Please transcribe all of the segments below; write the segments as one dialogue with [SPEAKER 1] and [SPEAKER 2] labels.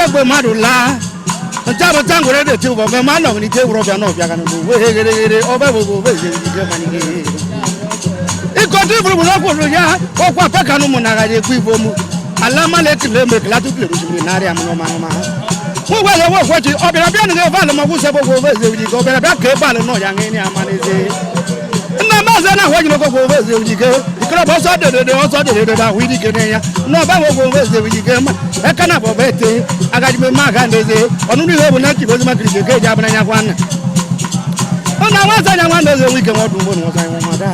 [SPEAKER 1] Ngwere mmadụ laa ntabụta ngwere dị ụbọ mgbe ma nọ n'ike wụrụ ọbịa na ọbịa ganụ wee ghere ọbịa bụ bụ ike ma n'ihe ịkọta iburu ọkwụrụ ya ọkwa pekanụ mụ nagara ekwu ibo mụ ala mala ekele eme kelatu kele osimiri narị amụ n'ọma n'ọma ngwere nwe okwechi ọ bịara bịa nụgị ebe alụ mọgwụ sebe ogwe eze ojike ọ bịara bịa ka ebe alụ nọ ya ṅịrị ama n'eze nna maazị na ahụ ejiri ogwe eze ojike ikere bụ ọsọ dedede ọsọ dedede bụ ahụ idike na ya na ọba bụ ogwe eze ojike ma eka na bọba ete agaji m aga n'eze ọnụnụ ihe bụ na nchigbo ozima kirike ka eji abụna ya gwa nna ọ na nwaza anya nwanne eze nwe ike nwa ọdụ ugbo na nwaza anya nwada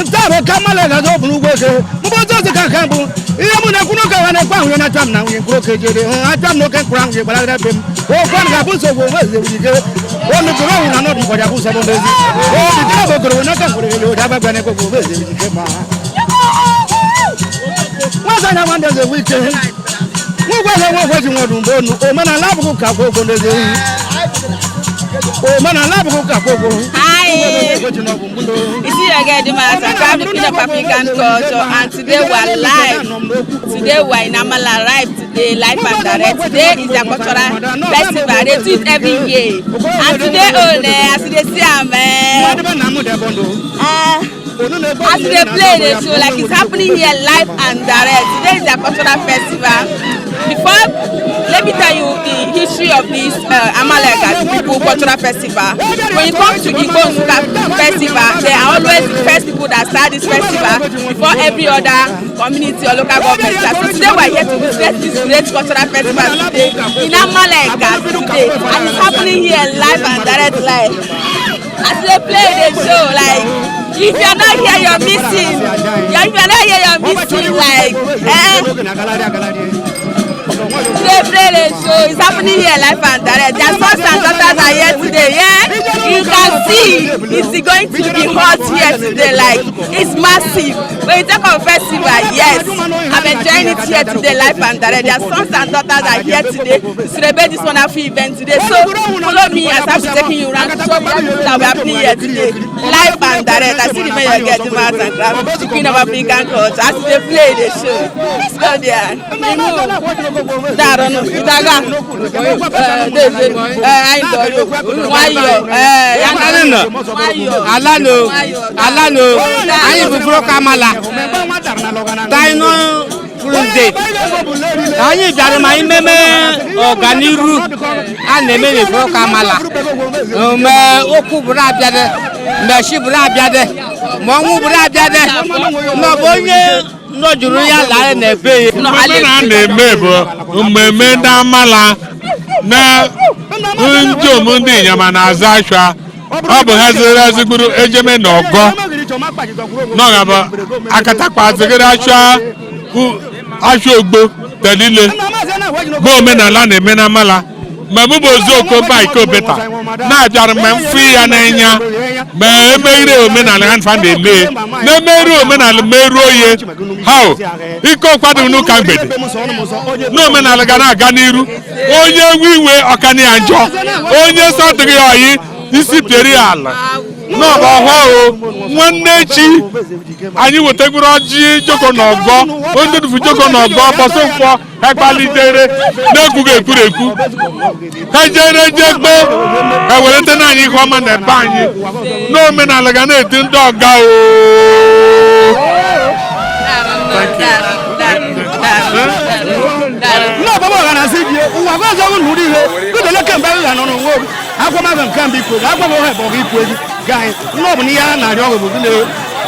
[SPEAKER 1] nta bụ ka mmalụ gaza ọ bụ n'ugbo eke mgbe otu ozi ka nke mbụ ihe mụ na-ekwu n'oke nwa na-ekwe ahụ ya na-achọ m na nwunye mkpụrụ oke jere hụ achọ m n'oke mkpụrụ ahụ ya gbaragara be m okwu ahụ ga-abụ nsogbu onwe eze ojike olùkóró òun náà nọdún kọjá kó sọmọ ndezi olùkóró ògòrò náà kàn kórè lè ọjà gbàgbà ní gbogbo eze ojike ma nwa sanya nwa ndezi wike nwụgweze nwa okweji nwa ọdụ mbonu omenala abụghị ka gbogbo ndezi omenala abụghị ka gbogbo.
[SPEAKER 2] Hi, you see your girl Dimara Craft, the queen of African culture, and today we are live. Today we are in Amala live today, live and direct. Today is their cultural festival. They do it every year. And today, oh, as you dey see am, as they play the show, like it's happening here live and direct. Today is their cultural festival. Before, let me tell you the history of this Amala people cultural festival. When it comes to Igbo Nsukka festival, they are always the first people that start this festival before every other community or local government starts. So today we are here to witness this great cultural festival today in Amala today, and it's happening here live and direct live. As they play the show, like if you are not here, you're missing. Yeah, if you are not here, you're missing. Like, they play the show. It's happening here live and direct. Their sons and daughters are here today. Yeah, you can see it's going to be hot here today. Like, it's massive. When you talk of festival, yes, I'm enjoying it here today live and direct. Their sons and daughters are here today to celebrate this wonderful event today. So follow me as I'm taking you around to show you everything that will be happening here today live and direct. I see the man you get the and craft, the queen of African culture, as they play the show. Let's go there. Daarụ daga deze anyị dọrọ nwayọ ya na nwayọ.
[SPEAKER 3] Alano alano anyị bụ bụrụ ka amala taino Tuesday anyị bịara ma imeme ọganiru a na-eme n'ifuru ka amala mgbe okwu bụrụ abịadị, mgbe chi bụrụ abịadị, ma ọnwụ bụrụ abịadị, ma ọ bụ onye nọjuru ya lara na ebe ya.
[SPEAKER 4] Mmemme na a na-eme bụ mmemme ndị Amala na njom ndị Inyama na-aza ashwa. Ọ bụ ha zere ezigburu ejeme na ọgọ n'ọgaba akatakpa zigara ashwa ashwa ogbo telile bụ omenala na-eme na Amala. Mgbe mụ bụ Ozuoko mba Iko Beta na-abịara mgbe m fụ ya n'anya ma emeghere omenala ha nfa na-eme na-emerụ omenala meruo ye ha o ike ọkwado n'ụka mgbede na omenala ga na-aga n'iru. Onye nwe iwe ọkana ya njọ, onye sọdịghị ya oyi isi pieri ya ala n'ọba ọhụụ. Nwanne echi anyị wetagburu ọjị joko na ọgọ ondudufu joko na ọgọ bọsụ nkwọ ha kpalitere na-ekwughị ekwurekwu ha jere jegbe ha weleta na anyị ihe ọma na ebe anyị na omenala ga na-eti ndị ọga o.
[SPEAKER 1] Nne ọbaba ọha na-asị gị ụwa gị ọzọ nụrụ ihe bidole kemgbe ahụ ya nọ n'onwe obi akwa m nke mbụ ikwu ego akwa m ọha bụ ọga ikwu ego ga anyị nne ọ bụ na ihe a na-arịọ ọgụ bụ gịnị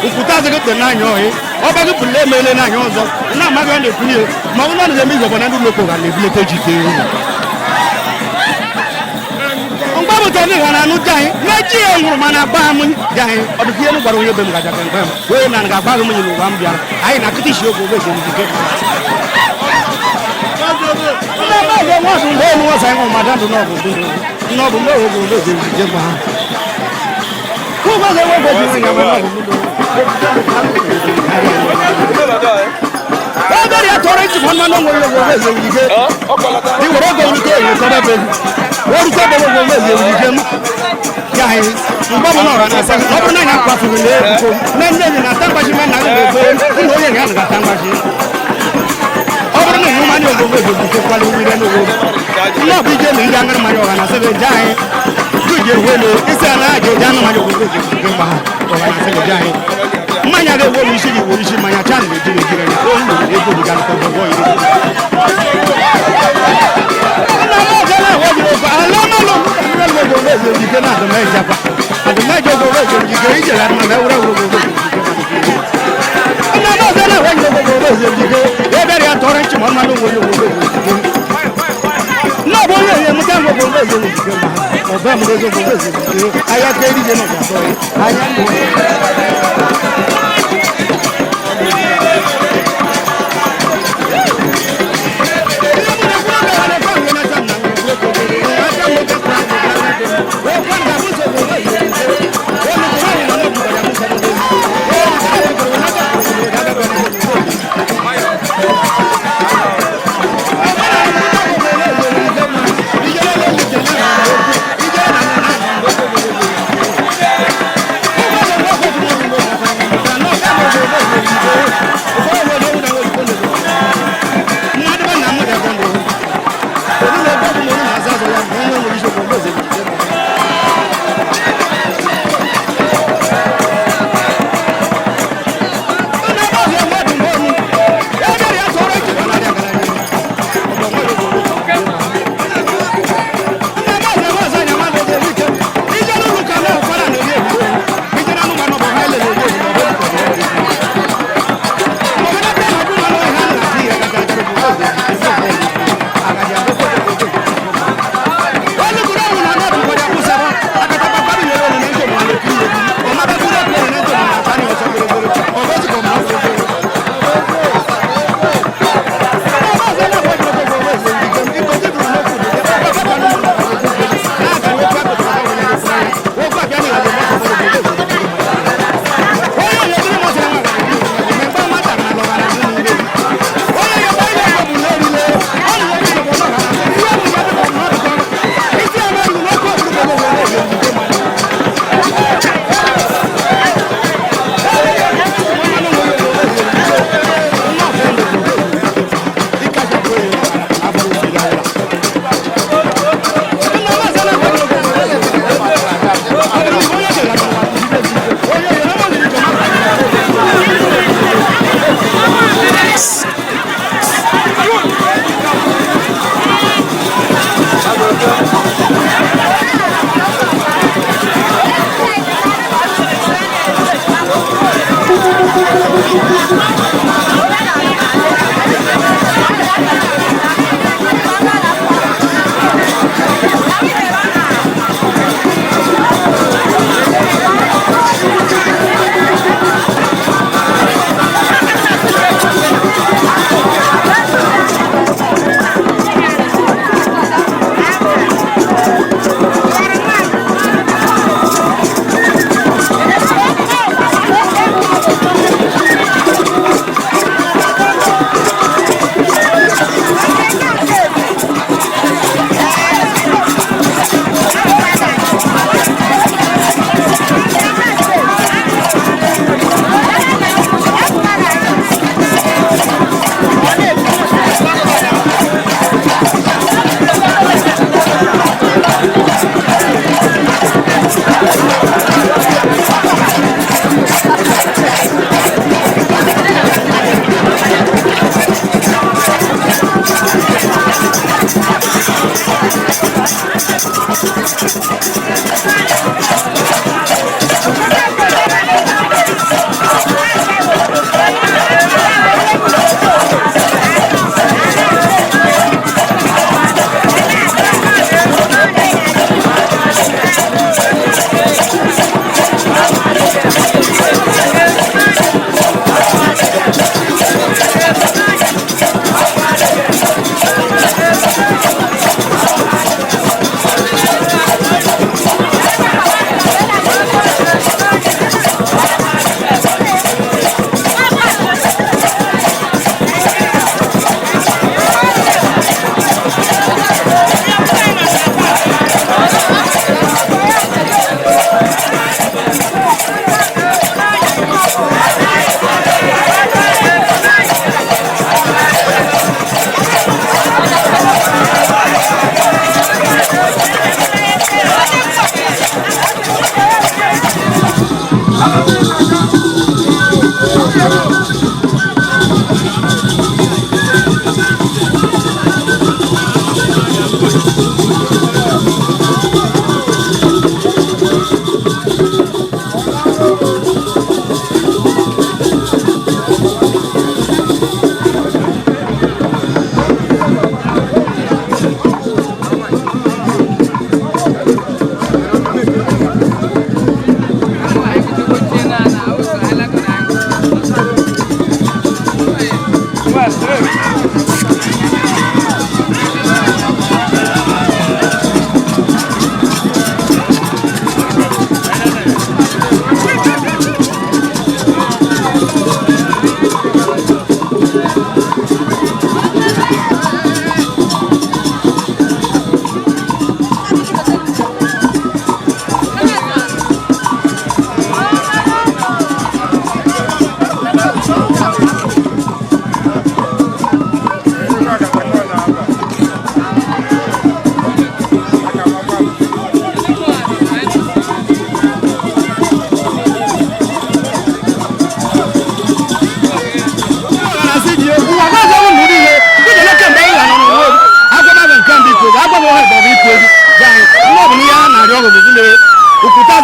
[SPEAKER 1] Nkwute azịghị te n'anya ọhị ọba gị pụrụ emele n'anya ọzọ na amaghị ọ na-ekwunye ma ọ bụrụ na ọ na-eme izọbọ na ndị ụlọ ga na-ebulete jite mgbapụta ndị ha na-anụ di anyị na-eji ya nwụrụ mana agba m di anyị ọ dịka ihe m gwara onye be m gaja mgbe m wee na ga agba m nwunye n'ụwa m bịara anyị na akịta isi oge oge ejemjike obere ya tọrọ ntị mmanụ nwere oge oge ejemjike iwere oge orute ewu kọba be orute ebe oge oge ejemjike m ya anyị mgbe ọbụla ọra na-asa ọ bụrụ na anyị akwafuru na ebuko na nne enyi na-ata mgbachi ma nna gị na-ekwe nna onye ga na-ata mgbachi ọ bụrụ na ịhụ mmanya ogogo ejemjike kwala wire n'ogo nne ọ bụ ije na ndị aṅụrụ mmanya ọha na-asị gị jee anyị duji ewele isi ala aja eji anụ mmanya ogogo ejemjike mgba ha ọha na-asị gị jee anyị mmanya ga-ewe isi gị were isi mmanya chaa na ejiri ejiri ya onye nwere ego dị ga-alụkọ gbọgbọ iri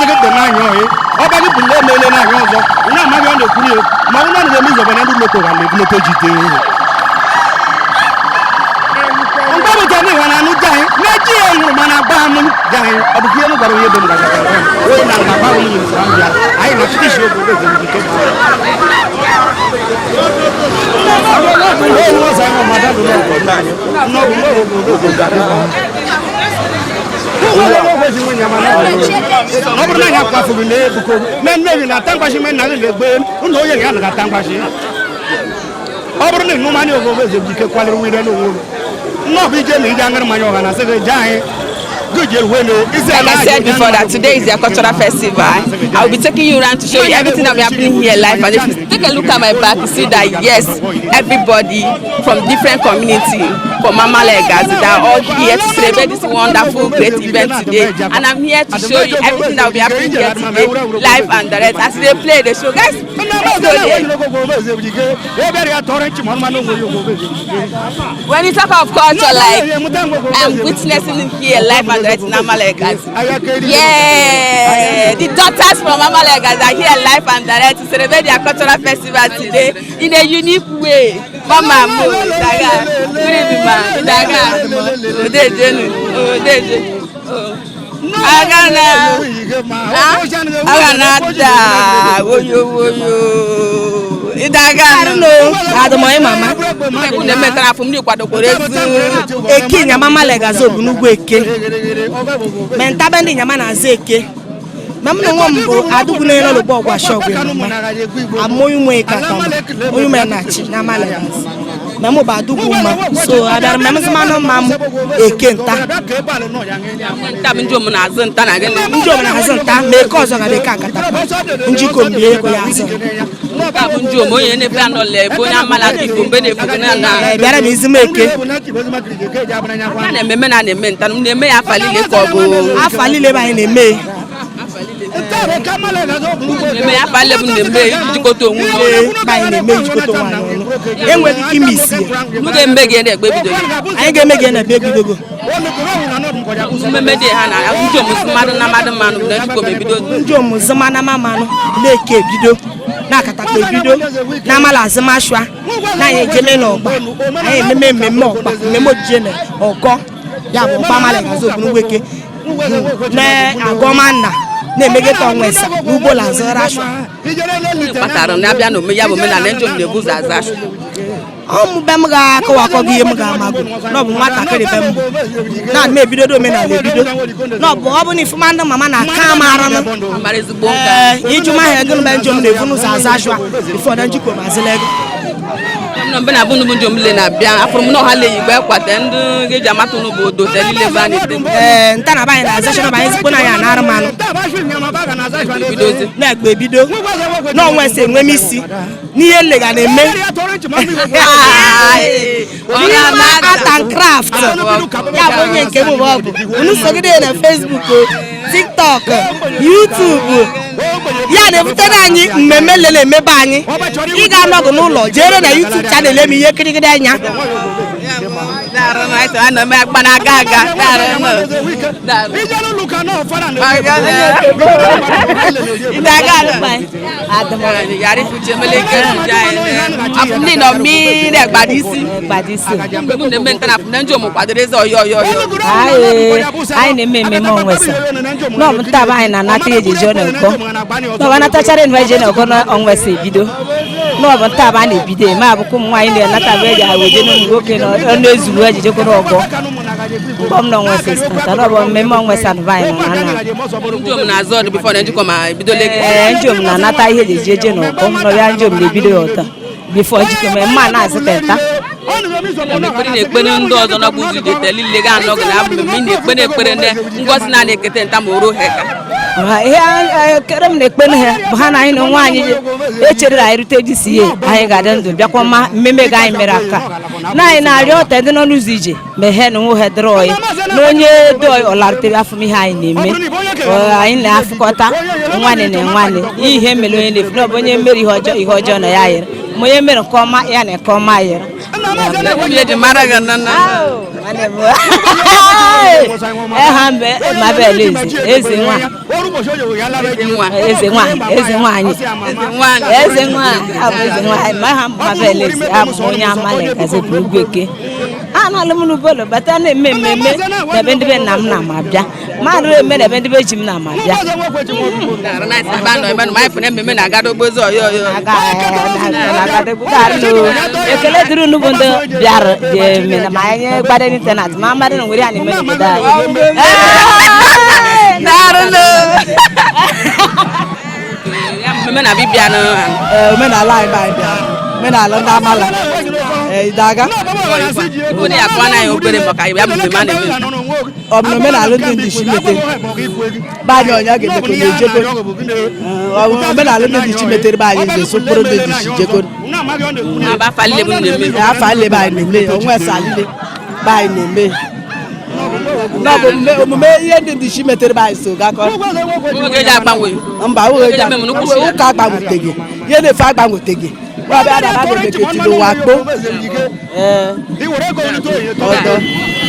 [SPEAKER 1] Ọzọ gị n'anya ọhị ọba gị bụ emele n'anya ọzọ onye amaghị ọ na-ekwuru ya ma ọ bụrụ na na-eme izọba na ndị loko ga na-ebulete jite. Mgbe bụ ka ndị na anụ jaghị na-eji ya nwụrụ mana agba m jaghị ọ bụ ihe m gwara onye be m gara onye na agba m nyere m bịa anyị na ọchịchị isi obodo eze njike. Ọ bụrụ na anyị akwafuru na ebuko na nne gị na-ata mgbashi me nna gị na-egbe ụlọ onye gị anaghị ata mgbashi. Ọ bụrụ na ịnụ manya obodo eze jike kwaliri wire n'onwe nnọọ bụ ije na ije aṅụrị mmanya ọha na sị gị jee anyị.
[SPEAKER 2] Like I said before, that today is their cultural festival. I will be taking you around to show you everything that will be happening here live. And if you take a look at my back, you see that yes, everybody from different community, from Amala Egazi, they are all here to celebrate this wonderful, great event today. And I'm here to show you everything that will be happening here today, live and direct. As they play the show, guys, let's go there. When you talk of culture, like I'm witnessing it here live and direct in Amala Egazi. Yeah, the daughters from Amala Egazi are here live and direct to celebrate their cultural festival today in a unique way. Mama mo, Daga, good evening ma, Daga, Odejenu, Odeje, oh. Agana, agana da, woyo woyo, Idaga
[SPEAKER 5] no, adụmọyị mama.
[SPEAKER 2] Mekwu na-emetara afọ m n'ikwadokwere ezu.
[SPEAKER 5] Eke nyama Amala Egazi Ogunugwu eke mentabe ndị nyama na-aza eke ma m na onwe m bụ adụgwu na elolugbo ọgwa shọgwụ mama amụ onye ụmụ eke atọ onye ụmụ ya na-achị na Amala Egazi ma mụ bụ adụgwu mma so abịara m emezịmanụ mma m eke nta.
[SPEAKER 2] Nta bụ ndị omu na-azụ nta na gịnị?
[SPEAKER 5] Ndị omu na-azụ nta ma eke ọzọ ga eke akata njikọ mgbe ego ya azụ.
[SPEAKER 2] Nta bụ ndị omu onye na-efe anọla ebe onye amala dị igbo mgbe na-efugo na na
[SPEAKER 5] Ee, bịara m izime eke.
[SPEAKER 2] A na-ememe na na-eme nta m na-eme ya afa niile ka ọ bụ
[SPEAKER 5] Afa niile ebe anyị na-eme.
[SPEAKER 2] Na-eme ya afa niile bụ na-eme ijikọta onwe unu.
[SPEAKER 5] Ee, ebe anyị na-eme ijikọta onwe anyị ọnụ enweghị ike ime isi ya.
[SPEAKER 2] Unu ga-eme gị na-egbe ebido.
[SPEAKER 5] Anyị ga-eme gị na ebe ebidogo.
[SPEAKER 2] Mmemme dị ha na ndị omu si mmadụ na mmadụ mmanụ bụ na njikọ m ebido.
[SPEAKER 5] Ndị omuzima na mamanụ na-eke ebido na akatakpa ebido na amala azụmashwa na anyị ejeme n'ọgba anyị ememe mmemme ọgba mmemme ojije na ọgọ ya bụ ọgba Amala Egazi Ogunugwu eke na agọma nna na-emegeta ọnwesa n'ugbo la azụrụ ashwa.
[SPEAKER 2] Kpatara na abịa na ome ya bụ omenala ndị omu na-ebu ụzọ azụ ashụ.
[SPEAKER 5] Ọmụ be m ga-akọwakọ gị ihe m ga-amagụ na ọ bụ nwatakịrị be m bụ na m ebidodo omenala ebido na ọ bụ ọ bụ na ifụma ndị mama na aka amaranụ.
[SPEAKER 2] Mara ezigbo nka.
[SPEAKER 5] Ee, ijuma ha ego mgbe njom na-evu n'ụzọ azụ ashwa ụfọdụ njikọ ma azịla ego.
[SPEAKER 2] Na mgbe na abụ ndị omule na-abịa afụrụ m na ọha leyi igbe kwata ndị ga-eji amata unu bụ odo telile ebe a na-ete.
[SPEAKER 5] Ee, nta na be anyị na-aza ashwa na anyị ezigbo na anyị anara mmanụ.
[SPEAKER 2] Ebidozi.
[SPEAKER 5] Na-egbe ebido na ọnwa ese enwe m isi n'ihe nlega na-eme n'ime art and craft ya bụ onye nke m bụ ọ bụ unu sogide ya na Facebook o, TikTok, YouTube ya na-ebutere anyị mmemme lele emebe anyị. Ị ga-anọgụ n'ụlọ jere na YouTube channel eme ihe kirigide anya.
[SPEAKER 2] Daarụ nụ, anyị sị, anọ m akpa na-aga aga. Daarụ nụ. Daarụ. Ịdaga nụ. Yàrá ìfúnjẹ mẹlẹkẹ ìjà ẹ. Afúnni nọ mí rẹ̀ gbàdí sí.
[SPEAKER 6] Gbadisi.
[SPEAKER 2] Mgbe m na-eme nta na afụna ndị omu kwadoro eze ọyọ ọyọ ọyọ.
[SPEAKER 6] Anyị na-eme mmemme ọnwesa n'ọbụ nta bụ anyị na-anata ihe eji eje n'ọkọ n'ọbụ anatachara enu eje n'ọkọ na ọnwesa ebido n'ọbụ nta bụ a na-ebido eme abụkwa ụmụ nwaanyị na-anata bụ eji aweje n'ụmụ nwoke na ọnụ ezuru eji jekwa n'ọgọ mgbe m na ọnwesa esitata n'ọbụ mmemme ọnwesa nụ bụ anyị nọ na na.
[SPEAKER 2] Ndị omu na-azụ ọdụ before na njikọ ma ebido lege.
[SPEAKER 6] Ee, ndị om na-anata ihe eji eje n'ọkọ n'ọbịa ndị om na-ebido ya ụtọ before jikọ mee mma na-azụta nta.
[SPEAKER 2] Ekpere na-ekpere ndị ọzọ n'ọgbụ ụzọ ije telile ga anọ gị na abụ mmemme ị na-ekpere ekpere na ngozi na na-ekete nta ma oruo ha ka.
[SPEAKER 6] Ha, ihe kere m na-ekpe ha bụ ha na anyị na onwe anyị echere na anyị rute DCA anyị ga-adị ndụ bịakwa ma mmemme ga anyị mere aka na anyị na-arịọ ọta ndị nọ n'ụzọ ije ma he na onwe ha dịrị ọyị na onye dị ọyị ọlarutere afọ m ihe anyị na-eme. Ọ, anyị na-afụkọta nwanne na nwanne ihe mere onye na-efu na ọ bụ onye mere ihe ọjọọ ihe ọjọọ na ya yere. Ma onye mere nke ọma ya na nke ọma yere.
[SPEAKER 2] Ihe ji mara gị nna nna.
[SPEAKER 6] Eha mbe Mabel eze eze nwa eze nwa eze nwaanyị eze nwaanyị abụ eze nwaanyị ma ha Mabel eze abụ onye Amala Igazi Obunugwu Eke. A na-alụ m n'ụbọlụ bata na-eme mmemme n'ebe ndị be nna m na ma bịa ma rụrụ eme n'ebe ndị be ji m na ma bịa. Ekele dịrị unu bụ ndị bịara bịa eme na ma anyị gbado n'ịntanetị ma mmadụ na nwere ya na-eme n'obodo anyị.
[SPEAKER 7] Omenala anyị bụ anyị bịa omenala ndị Amala Idaga. Ọ bụ na omenala ndị Ndishi metere be anyị onye ga-emekọ na-ejego. Ọ bụ omenala ndị Ndishi metere be anyị ga-eso mkpụrụ ndị Ndishi jegoro. Afa nle be anyị na-eme onwe esa nle be anyị na-eme. Na ọ bụ omume ihe ndị Ndishi metere be anyị so gakọ. Mba, ụka agbanweteghị ihe na-efe agbanweteghị.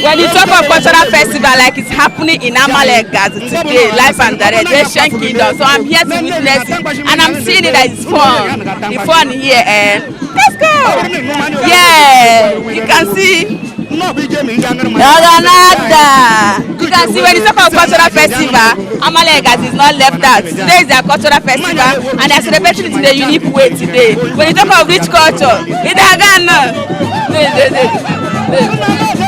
[SPEAKER 2] When you talk of cultural festival like it's happening in Amala Igazi today, live and direct, Ancient Kingdom. So I'm here to witness it, and I'm seeing it that it's fun. The fun here, and let's go. Yeah, you can see. Oganada. You can see when you talk of cultural festival, Amala Igazi is not left out. Today is their cultural festival, and they're celebrating it in a unique way today. When you talk of rich culture, Idagana.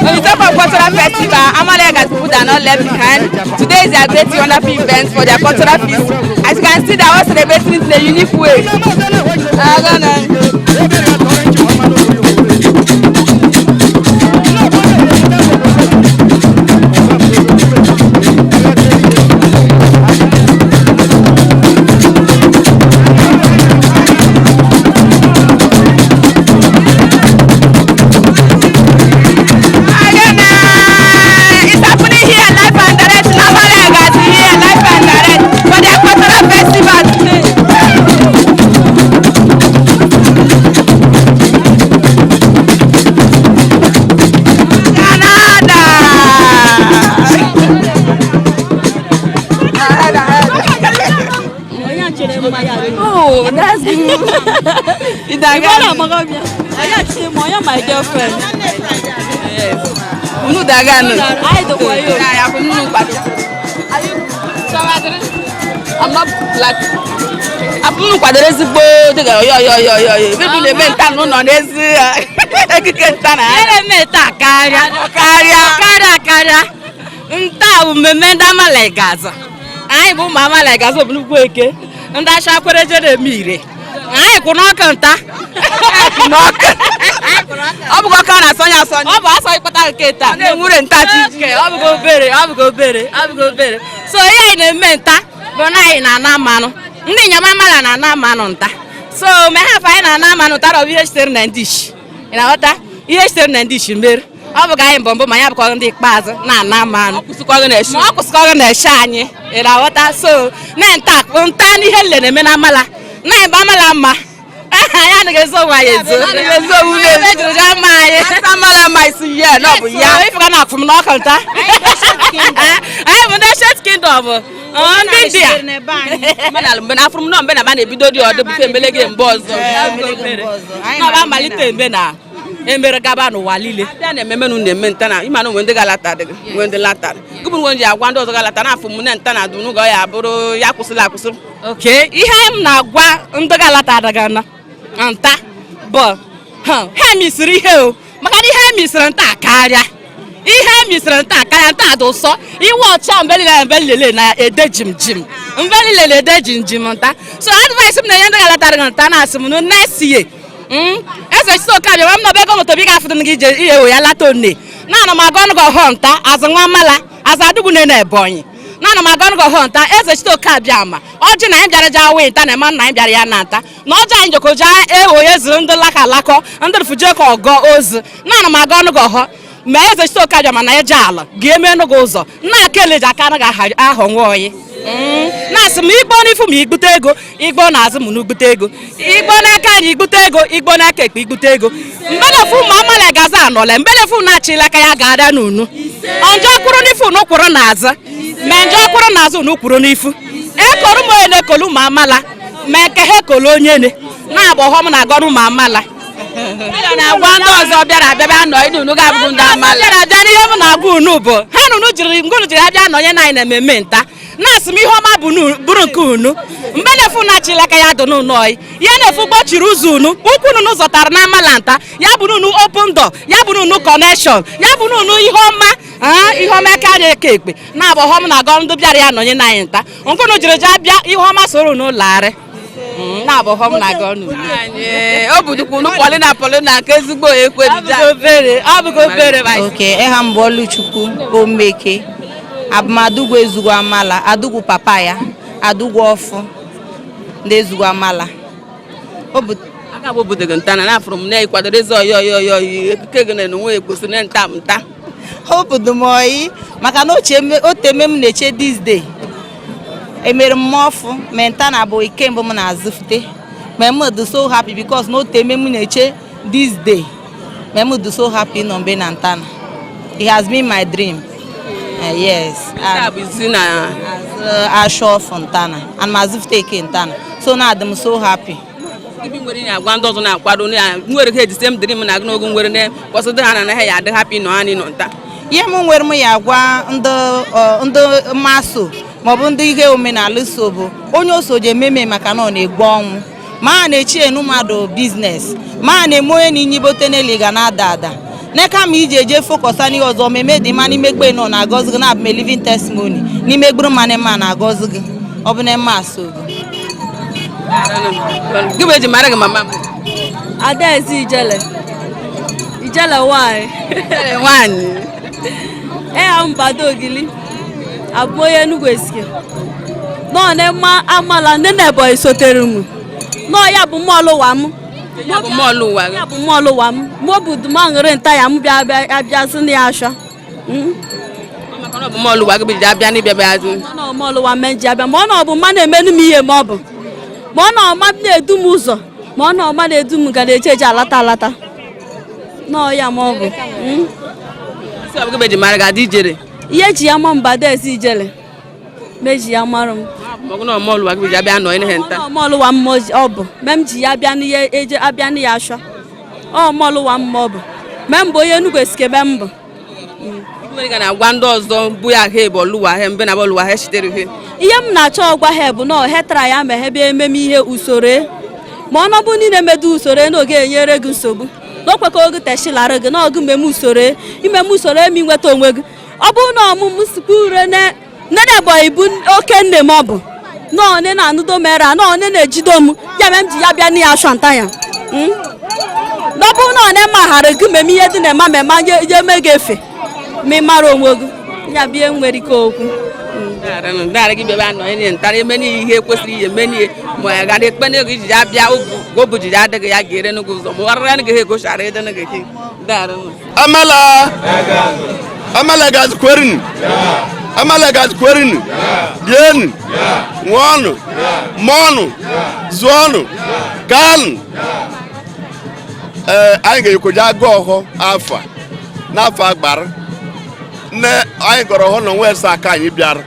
[SPEAKER 2] When you talk of cultural festival, Amala Igazi people are not left behind. Today is their great wonderful event for their cultural feast. As you can see, they are all celebrating it in a unique way. Agana. Agana. It's happening here live and direct in Amala Igazi here live and direct for their cultural festival today. Canada.
[SPEAKER 8] Oh, that's good.
[SPEAKER 2] Idagana.
[SPEAKER 8] my girlfriend.
[SPEAKER 2] Unu daganu.
[SPEAKER 8] I don't want you.
[SPEAKER 2] Na ya unu kwado. I'm not like unu kwadoro ezigbo dịka yo yo yo yo yo. Ebe na-eme nta n'ụlọ n'ezi ekike nta na
[SPEAKER 8] Ihe na-eme taa karịa
[SPEAKER 2] karịa.
[SPEAKER 8] karịa karịa. Nta bụ mmemme ndị Amala Igazi. Anyị bụ ụmụ Amala Igazi Obunugwu Eke. Ndị achakwere jere eme ire. Anyị kwụ n'ọkụ nta.
[SPEAKER 2] N'ọkụ. Ọ bụkwa ọkụ a na-asọnye asọnye.
[SPEAKER 8] Ọ bụ asọ ịkpata nke taa.
[SPEAKER 2] Ọ na-enwure nta chi.
[SPEAKER 8] Okay, ọ bụgo obere, ọ bụgo obere, ọ bụgo obere. So ihe anyị na-eme nta bụ na anyị na-ana mmanụ. Ndị inyom Amala na-ana mmanụ nta. So ma ha afọ anyị na-ana mmanụ nta ọ bụ ihe sitere na Ndishi. Ị na-aghọta? Ihe sitere na Ndishi mere. Ọ bụ ka anyị mbọ mbụ ma ya bụkwa ndị ikpeazụ na-ana mmanụ.
[SPEAKER 2] Kwụsịkwa gị na-eshi.
[SPEAKER 8] Ma ọ kwụsịkwa gị na-eche anyị. Ị na-aghọta? So na nta nta n'ihe nle na-eme na Amala. Na ịgba Amala mma. Anyị anaghị ezo onwe anyị ezo.
[SPEAKER 2] Anaghị ezo onwe anyị ezo.
[SPEAKER 8] Ebe jụrụ ja mma anyị.
[SPEAKER 2] Asa Amala mma isi ya na ọ bụ ya.
[SPEAKER 8] Ịfụga na afụm n'ọkụ nta. Anyị bụ ndị Ancient Kingdom. Ndị India.
[SPEAKER 2] Omenala mgbe na afụrụ m nọ mgbe na ba na-ebido dị ọdụ bụfe emelege mgbe ọzọ.
[SPEAKER 8] Na ọba mmalite mgbe na emere gaba n'ụwa niile.
[SPEAKER 2] Abịa na ememe nu na-eme nta na ịma na onwe ndị ga-alata dị nwe ndị latara. Gụbụ nwe ji agwa ndị ọzọ ga-alata na afụ m na nta na adụ n'ụgọ ya abụrụ ya kwụsịla akwụsị.
[SPEAKER 8] Okay, ihe m na-agwa ndị ga-alata adaga na nta bụ ha misiri ihe o maka na ihe misiri nta karịa. Ihe misiri nta karịa nta dị ụsọ iwe ọcha mgbe niile mgbe niile na-ede jim jim mgbe niile na-ede jim jim nta. So advice m na-enye ndị ga-alatara gị nta na-asị m next year eze Chisoka abịa m nọba ego moto bi ga-afụdụ gị ije ihe we ya lata one na ana m aga ọnụ gị ọhụụ nta azụ nwa Amala azụ adụgbu na Ebonyi na ana m aga ọnụ gị ọhụụ nta eze Chisoka abịa ma ọjị na anyị bịara ja wee nta na ema nna anyị bịara ya na nta na ọjị anyị jekọ ja ewe onye zuru ndị laka alakọ ndị fuje ka ọgọ ozu na ana m aga ọnụ gị ọhụụ ma eze Chisoka abịa ma na eje ala ga-eme nụ gị ụzọ nna aka eleji aka anaghị ahọ nwa oyi. Na-asị m igbo n'ifu ma igbute ego, igbo n'azụ m n'ugbute ego, igbo n'aka anyị igbute ego, igbo n'aka ekpe igbute ego. Mbelefu ma amala gaza anọle, mbelefu na-achịla aka ya ga-ada n'unu. Njọ kwuru n'ifu unu kwuru n'azụ, ma njọ kwuru n'azụ unu kwuru n'ifu. Ekolu m onye na-ekolu ma amala, ma nke ha ekolu onye ne na-agba ọghọm na-agọrụ ma amala.
[SPEAKER 2] Na-agwa ndị ọzọ bịara abịa bịa nọ ịnụ unu ga-abụghị ndị amala.
[SPEAKER 8] Bịara abịa n'ihe m na-agwa unu bụ ha na unu jiri ngụnụ jiri abịa nọnye na anyị na mmemme nta, na-asị m ihe ọma bụrụ nke unu. Mgbe na-efu na-achịla aka ya dị n'ụlọ oyi ya na-efu gbochiri ụzọ unu ụkwụ unu zọtara na amala nta, ya bụrụ unu open door, ya bụrụ unu connection, ya bụrụ unu ihe ọma, ihe ọma karịa eke ekpe na-agba ọghọm na-agọ ndị bịara ya nọnye na anyị nta. Nkụnụ jiri ji abịa ihe ọma soro unu larị na-agba ọghọm na-agọ unu.
[SPEAKER 2] O budukwu unu Paulina Paulina nke ezigbo ekwe
[SPEAKER 8] ọ bụgo obere.
[SPEAKER 9] Oke ịha mbụ Oluchukwu Omeke abụmadugwu ezugbo amala adugwu papa ya adugwu ọfụ ndị ezugbo amala.
[SPEAKER 2] Aka bụ obodo nta na afụrụ m na ịkwadoro eze ọyọ ọyọ ọyọ ekike gị na onwe ekwesịrị na nta nta.
[SPEAKER 9] Obodo m oyi maka na oteme m na-eche this day emere m ọfụ ma nta na bụ ike mbụ m na-azụfute, ma m dị so happy because na oteme m na-eche this day, ma m dị so happy nọ mbe na ntana. It has been my dream. Yes. Azụ ọfụ ntana and m azụfute eke ntana, so na adị m so happy.
[SPEAKER 2] Ibi nwere na-agwa ndị ọzọ na-akwado nwere ha ejise m dịrị m na agụnogo nwere na kwọsịdị ha na anaghị ya adị happy nọ anyị nọ nta.
[SPEAKER 9] Ihe m nwere m ya agwa ndị mmasụ maọbụ ndị ihe omenala so bụ onye osoji ememe maka na ọ na-egbu ọnwụ ma a na-echi enu mmadụ business ma a na-eme onye na inyibote n'eli ga na-ada ada n'eka ma iji eje focus n'ihe ọzọ omeme dị mma n'ime gbe nọ na-agọzi gị na abụ living testimony n'ime gburu mmanụ ma na-agọzi gị ọ bụ na mma so gị.
[SPEAKER 2] Gị bụ eji mara gị mama m?
[SPEAKER 10] Adaeze Ijele. Ijele nwanyị.
[SPEAKER 2] Ijele nwanyị.
[SPEAKER 10] Eya mbado ogili. Abụ onye Enugu Ezike. Nọ na mma amala ndị na Ebonyi sotere m. Nọ ya bụ mọọlụ ụwa m.
[SPEAKER 2] Ya bụ mọọlụ ụwa gị.
[SPEAKER 10] Ya bụ mọọlụ ụwa m. Mụ bụ duma ṅụrị nta ya m bịa bịa abịa sị na ya ashọ.
[SPEAKER 2] Maka na ọ bụ mọọlụ ụwa gị bụ ji abịa n'ịbịa bịa azụ.
[SPEAKER 10] Ọ na mọọlụ ụwa m ji abịa, ma ọ na ọ bụ mma na-emenu m ihe, ma ọ bụ ma ọ na ọma na-edu m ụzọ, ma ọ na ọma na-edu m ga na-eje eje alata alata. Nọọ ya ma ọ bụ.
[SPEAKER 2] Isi ọ bụ gị bụ eji mara gị Ada Ijele?
[SPEAKER 10] Ihe eji ya ma mba Adaeze Ijele. Meji ya mara m.
[SPEAKER 2] Ma ọ bụ na mọọlụ ụwa gị bụ ji abịa nọ ihe nta.
[SPEAKER 10] Ọ mọọlụ ụwa m ọ bụ me m ji ya bịa n'ihe eje abịa n'ihe ashọ. Ọ mọọlụ ụwa m ọ bụ me m bụ onye Enugu Ezike be m bụ.
[SPEAKER 2] Nwere ga na-agwa ndị ọzọ bụ ya ha ebe ọlụwa ha mbe na ọlụwa ha chitere ha.
[SPEAKER 10] Ihe m na-achọ ọgwa ha bụ na ọhe tara ya ma ha bịa ememe ihe usoro ma ọ nọbụ niile medu usoro na oge enyere gị nsogbu na o kwekọ oge teshilara gị na ọgụ mmemme usoro imeme usoro emi nweta onwe gị. Ọ bụrụ na ọmụmụ sikwa ure nene Ebonyi bụ oke nne m, ọ bụ na one na-anụdo mere na one na-ejido m ya mere m ji ya bịa n'ihe ashọ nta ya. Na ọ bụrụ na one maghara gị meme ihe dị na ema mema nye eme gị efe ma ị mara onwe gị ya bụ ihe nwere ike okwu.
[SPEAKER 2] Ndara gị bịa nọ ihe ntara eme n'ihe ihe kwesịrị ihe eme n'ihe ma ya gara ekpe n'ego iji ya bịa obu jiji adịghị ya ga-ere n'oge ụzọ ma ọrịa gị ha egochara ịdị n'oge gị ndara.
[SPEAKER 11] Amala amala gazikwerin, amala gazikwerin, rienu, ṅụọnụ, mụọnụ, zụọnụ, kaanụ. Ee, anyị ga-ekwoje agụ ọhọ afọ a n'afọ agbara nne anyị gọrọ ọhọ na onwe ese aka anyị bịara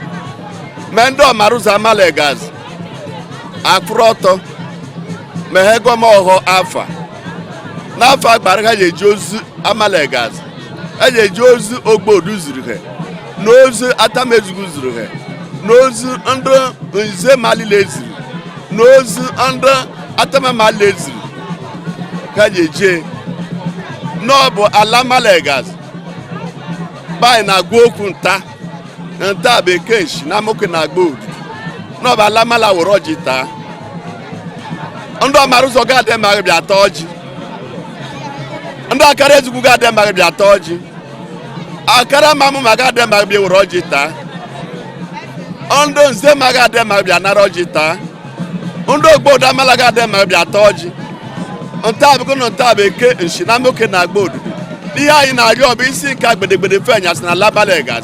[SPEAKER 11] mee ndị ọmara ụzọ amala gazi akwụrụ ọtọ meghe gọma ọhọ afọ a n'afọ agbara ha ga-eji ozu amala gazi e ga-eji ozu ogbodu zuru ha na ozu atamezugu zuru ha na ozu ndị nze malile zuru na ozu ndị atamamalile zuru ka ga-eje n'ọbụ ala malegas bai na-agwa okwu nta nta bekee nshi na amoke na-agba odu n'ọbụ ala mala were ọjị taa ndị ọmara ụzọ ga-adị mma bịa taa ọjị, ndị akara ezugwu ga-adị mma bịa taa ọjị, akara mamụ ma ga-adị mma bịa were ọjị taa, ndị nze ma ga-adị mma bịa nara ọjị taa, ndị ogbodo amala ga-adị mma bịa taa ọjị. Nta abụkụ na nta bụ eke nshi na moke na-agba odudu. Ihe anyị na-arịọ bụ isi nka gbedegbede fenyasị na labalegas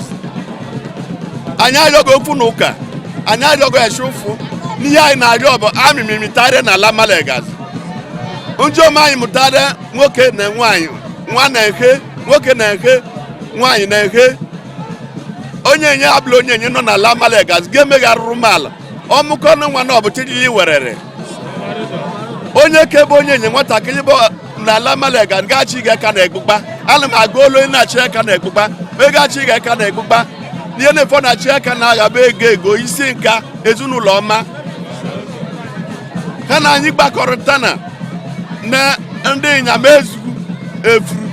[SPEAKER 11] anyị arịọghị okwu na ụka. Anyị arịọgo eshi ụfụ n'ihe anyị na-arịọ bụ amịmịmịtarị na ala Malegazi. Njom anyị mụtara nwoke na nwaanyị, nwa na ehe, nwoke na ehe, nwaanyị na ehe. Onye enye abụla onye enye nọ n'ala Malegazi ga-emegharụrụ m ala ọmụkọnụ nwa na ọbụchiri werere onye kebe onye enye nwatakịrị bụ n'ala Malegazi gachi ga aka na egbugba. Ana m agụ olu onye na-achị aka na egbugba, onye gachi ga aka na egbugba n'ihe na-efọ na-achị aka na-aghaba ego ego isi nka ezinụlọ ọma ha na anyị gbakọrịta na ndị ịnyama ezugwu efuru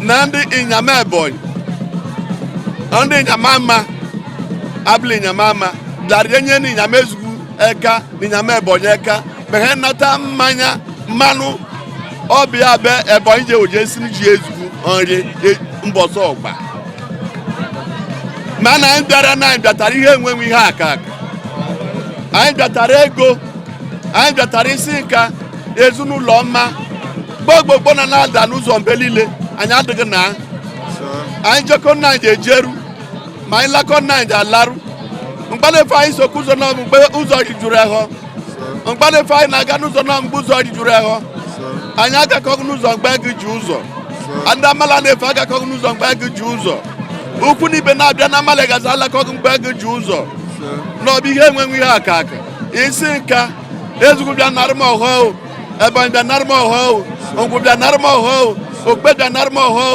[SPEAKER 11] na ndị ịnyama Ebonyi, ndị ịnyama ama abụla ịnyama ama bịara enye na ịnyama ezugwu eka na ịnyama Ebonyi eka mgbe ha nata mmanya mmanụ ọbịa be Ebonyi je oje esiri ji ezugwu nri mbọsọ ọgba. Mana anyị bịara na anyị bịatara ihe enwenwe ihe aka aka, anyị bịatara ego, anyị bịatara isi nka ezinụlọ ọma gbogbogbò na na-ada n'ụzọ mgbe niile. Anyị adịghị na anyị jekọ nna anyị ejeru ma anyị lakọ nna anyị alarụ mgbanefe anyị sokwa ụzọ na mgbe ụzọ rijuru ahọ, mgbanefe anyị na-aga n'ụzọ na mgbe ụzọ rijuru ahọ, anyị agakọghị n'ụzọ mgbe gị ji ụzọ. Ndị amala na-efe agakọghị n'ụzọ mgbe gị ji ụzọ. Ukwu na ibe na-abịa na Malegazi alakọghị mgbe gị ji ụzọ. N'ọbụ ihe enwenwe ihe aka aka isi nka ezugwu bịa narị m ọhọ, Ebonyi bịa narị m ọhọ, Ngwu bịa narị m ọhọ, Okpe bịa narị m ọhọ,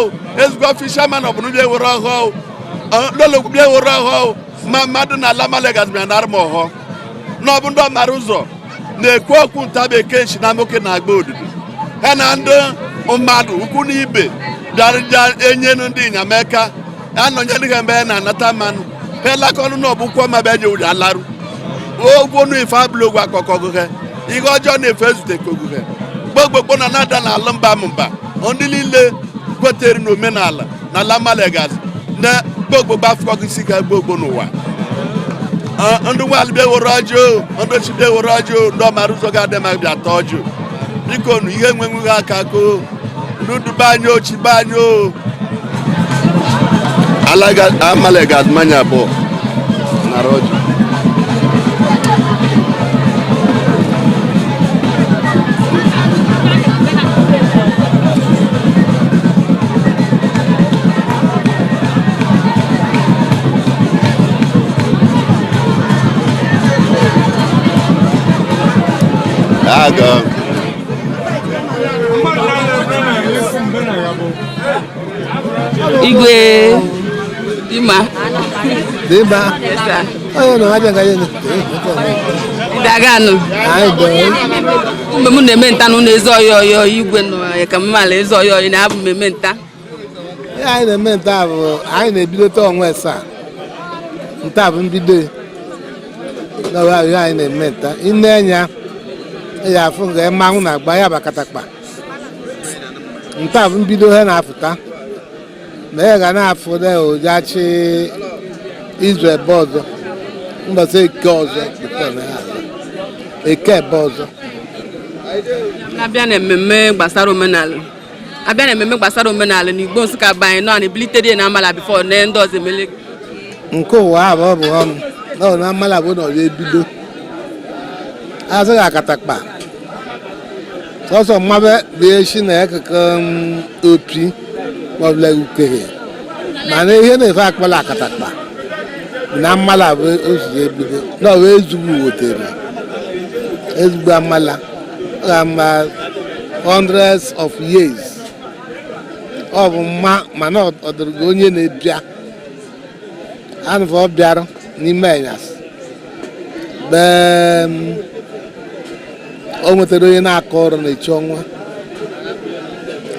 [SPEAKER 11] ezugbo fisherman ọbụla bịa ewere ọhọ, lologwu bịa ewere ọhọ, ma mmadụ na ala Malegazi bịa narị m ọhọ. N'ọbụ ndị ọmara ụzọ na-ekwu okwu nta bekee nshi na moke na-agba odudu ha na ndị mmadụ ukwu na ibe bịara enyenu ndị ịnyamaka anọnyere ha mgbe na-anata mmanụ ha lakọnụ n'ọbụkwọ ma bịa je alarụ ogwu nu ife abụla ogwu akọkọgụ ha ihe ọjọọ na-efe ezute kogu ha gbogbogbo na na-ada na ala mba mba ndị niile kwetere n'omenala na ala Malegazi na gbogbogbo afọgụ isi ka gbogbo n'ụwa. Ndị nwaanyị bịa were ọjọọ, ndị ochi bịa were ọjọọ, ndị ọmara ụzọ ga-adị ma bịa taa ọjọọ. Biko nu ihe enwenweghị aka ko ndị duba anyị ochi be anyị o. Malegazi manya abụọ nara ọjọọ. Aga.
[SPEAKER 2] Igwe Dima.
[SPEAKER 12] Dima.
[SPEAKER 2] Yes, sir.
[SPEAKER 12] Onye nọ aja nga yenu.
[SPEAKER 2] Idaganu.
[SPEAKER 12] Anyị do.
[SPEAKER 2] Mgbe m na-eme nta n'ụlọ eze ọyọ ọyọ igwe nọ ya ka m mala eze ọyọ ọyọ na-abụ mmemme nta.
[SPEAKER 12] Ihe anyị na-eme nta bụ anyị na-ebido onwe saa. Nta bụ mbido. N'ọwa ihe anyị na-eme nta. Ine anya ya afụ nga mmanwụ na-agba ya bụ katakpa. Nta bụ mbido ha na-apụta. Na ya ga na-afụ na ojachi izu ebe ọzọ. Mbọsị eke ọzọ eke ebe ọzọ.
[SPEAKER 2] Abịa na mmemme gbasara omenala. Abịa na mmemme gbasara omenala na Igbo Nsụka bụ anyị nọ na ebilitere na amala bifo na ndị ọzọ emele.
[SPEAKER 12] Nke ụwa abụọ bụ ọnụ na ọ na amala bụ na ọ ebido. Azụghị akatakpa. Sọsọ mmabe bụ echi na ekeke opi maọbụ ukeghe. Mana ihe na-efe akpala akatakpa na amala bụ ozu ebido. Na ọ bụ ezigbo wetere. Ezigbo amala. Ọ ga-ama hundreds of years. Ọ bụ mma mana ọ dịrị gị onye na-ebịa. Anụfọ ọ bịara n'ime anyasị. Bee o nwetara onye na-akọ ọrụ na-echi ọnwa.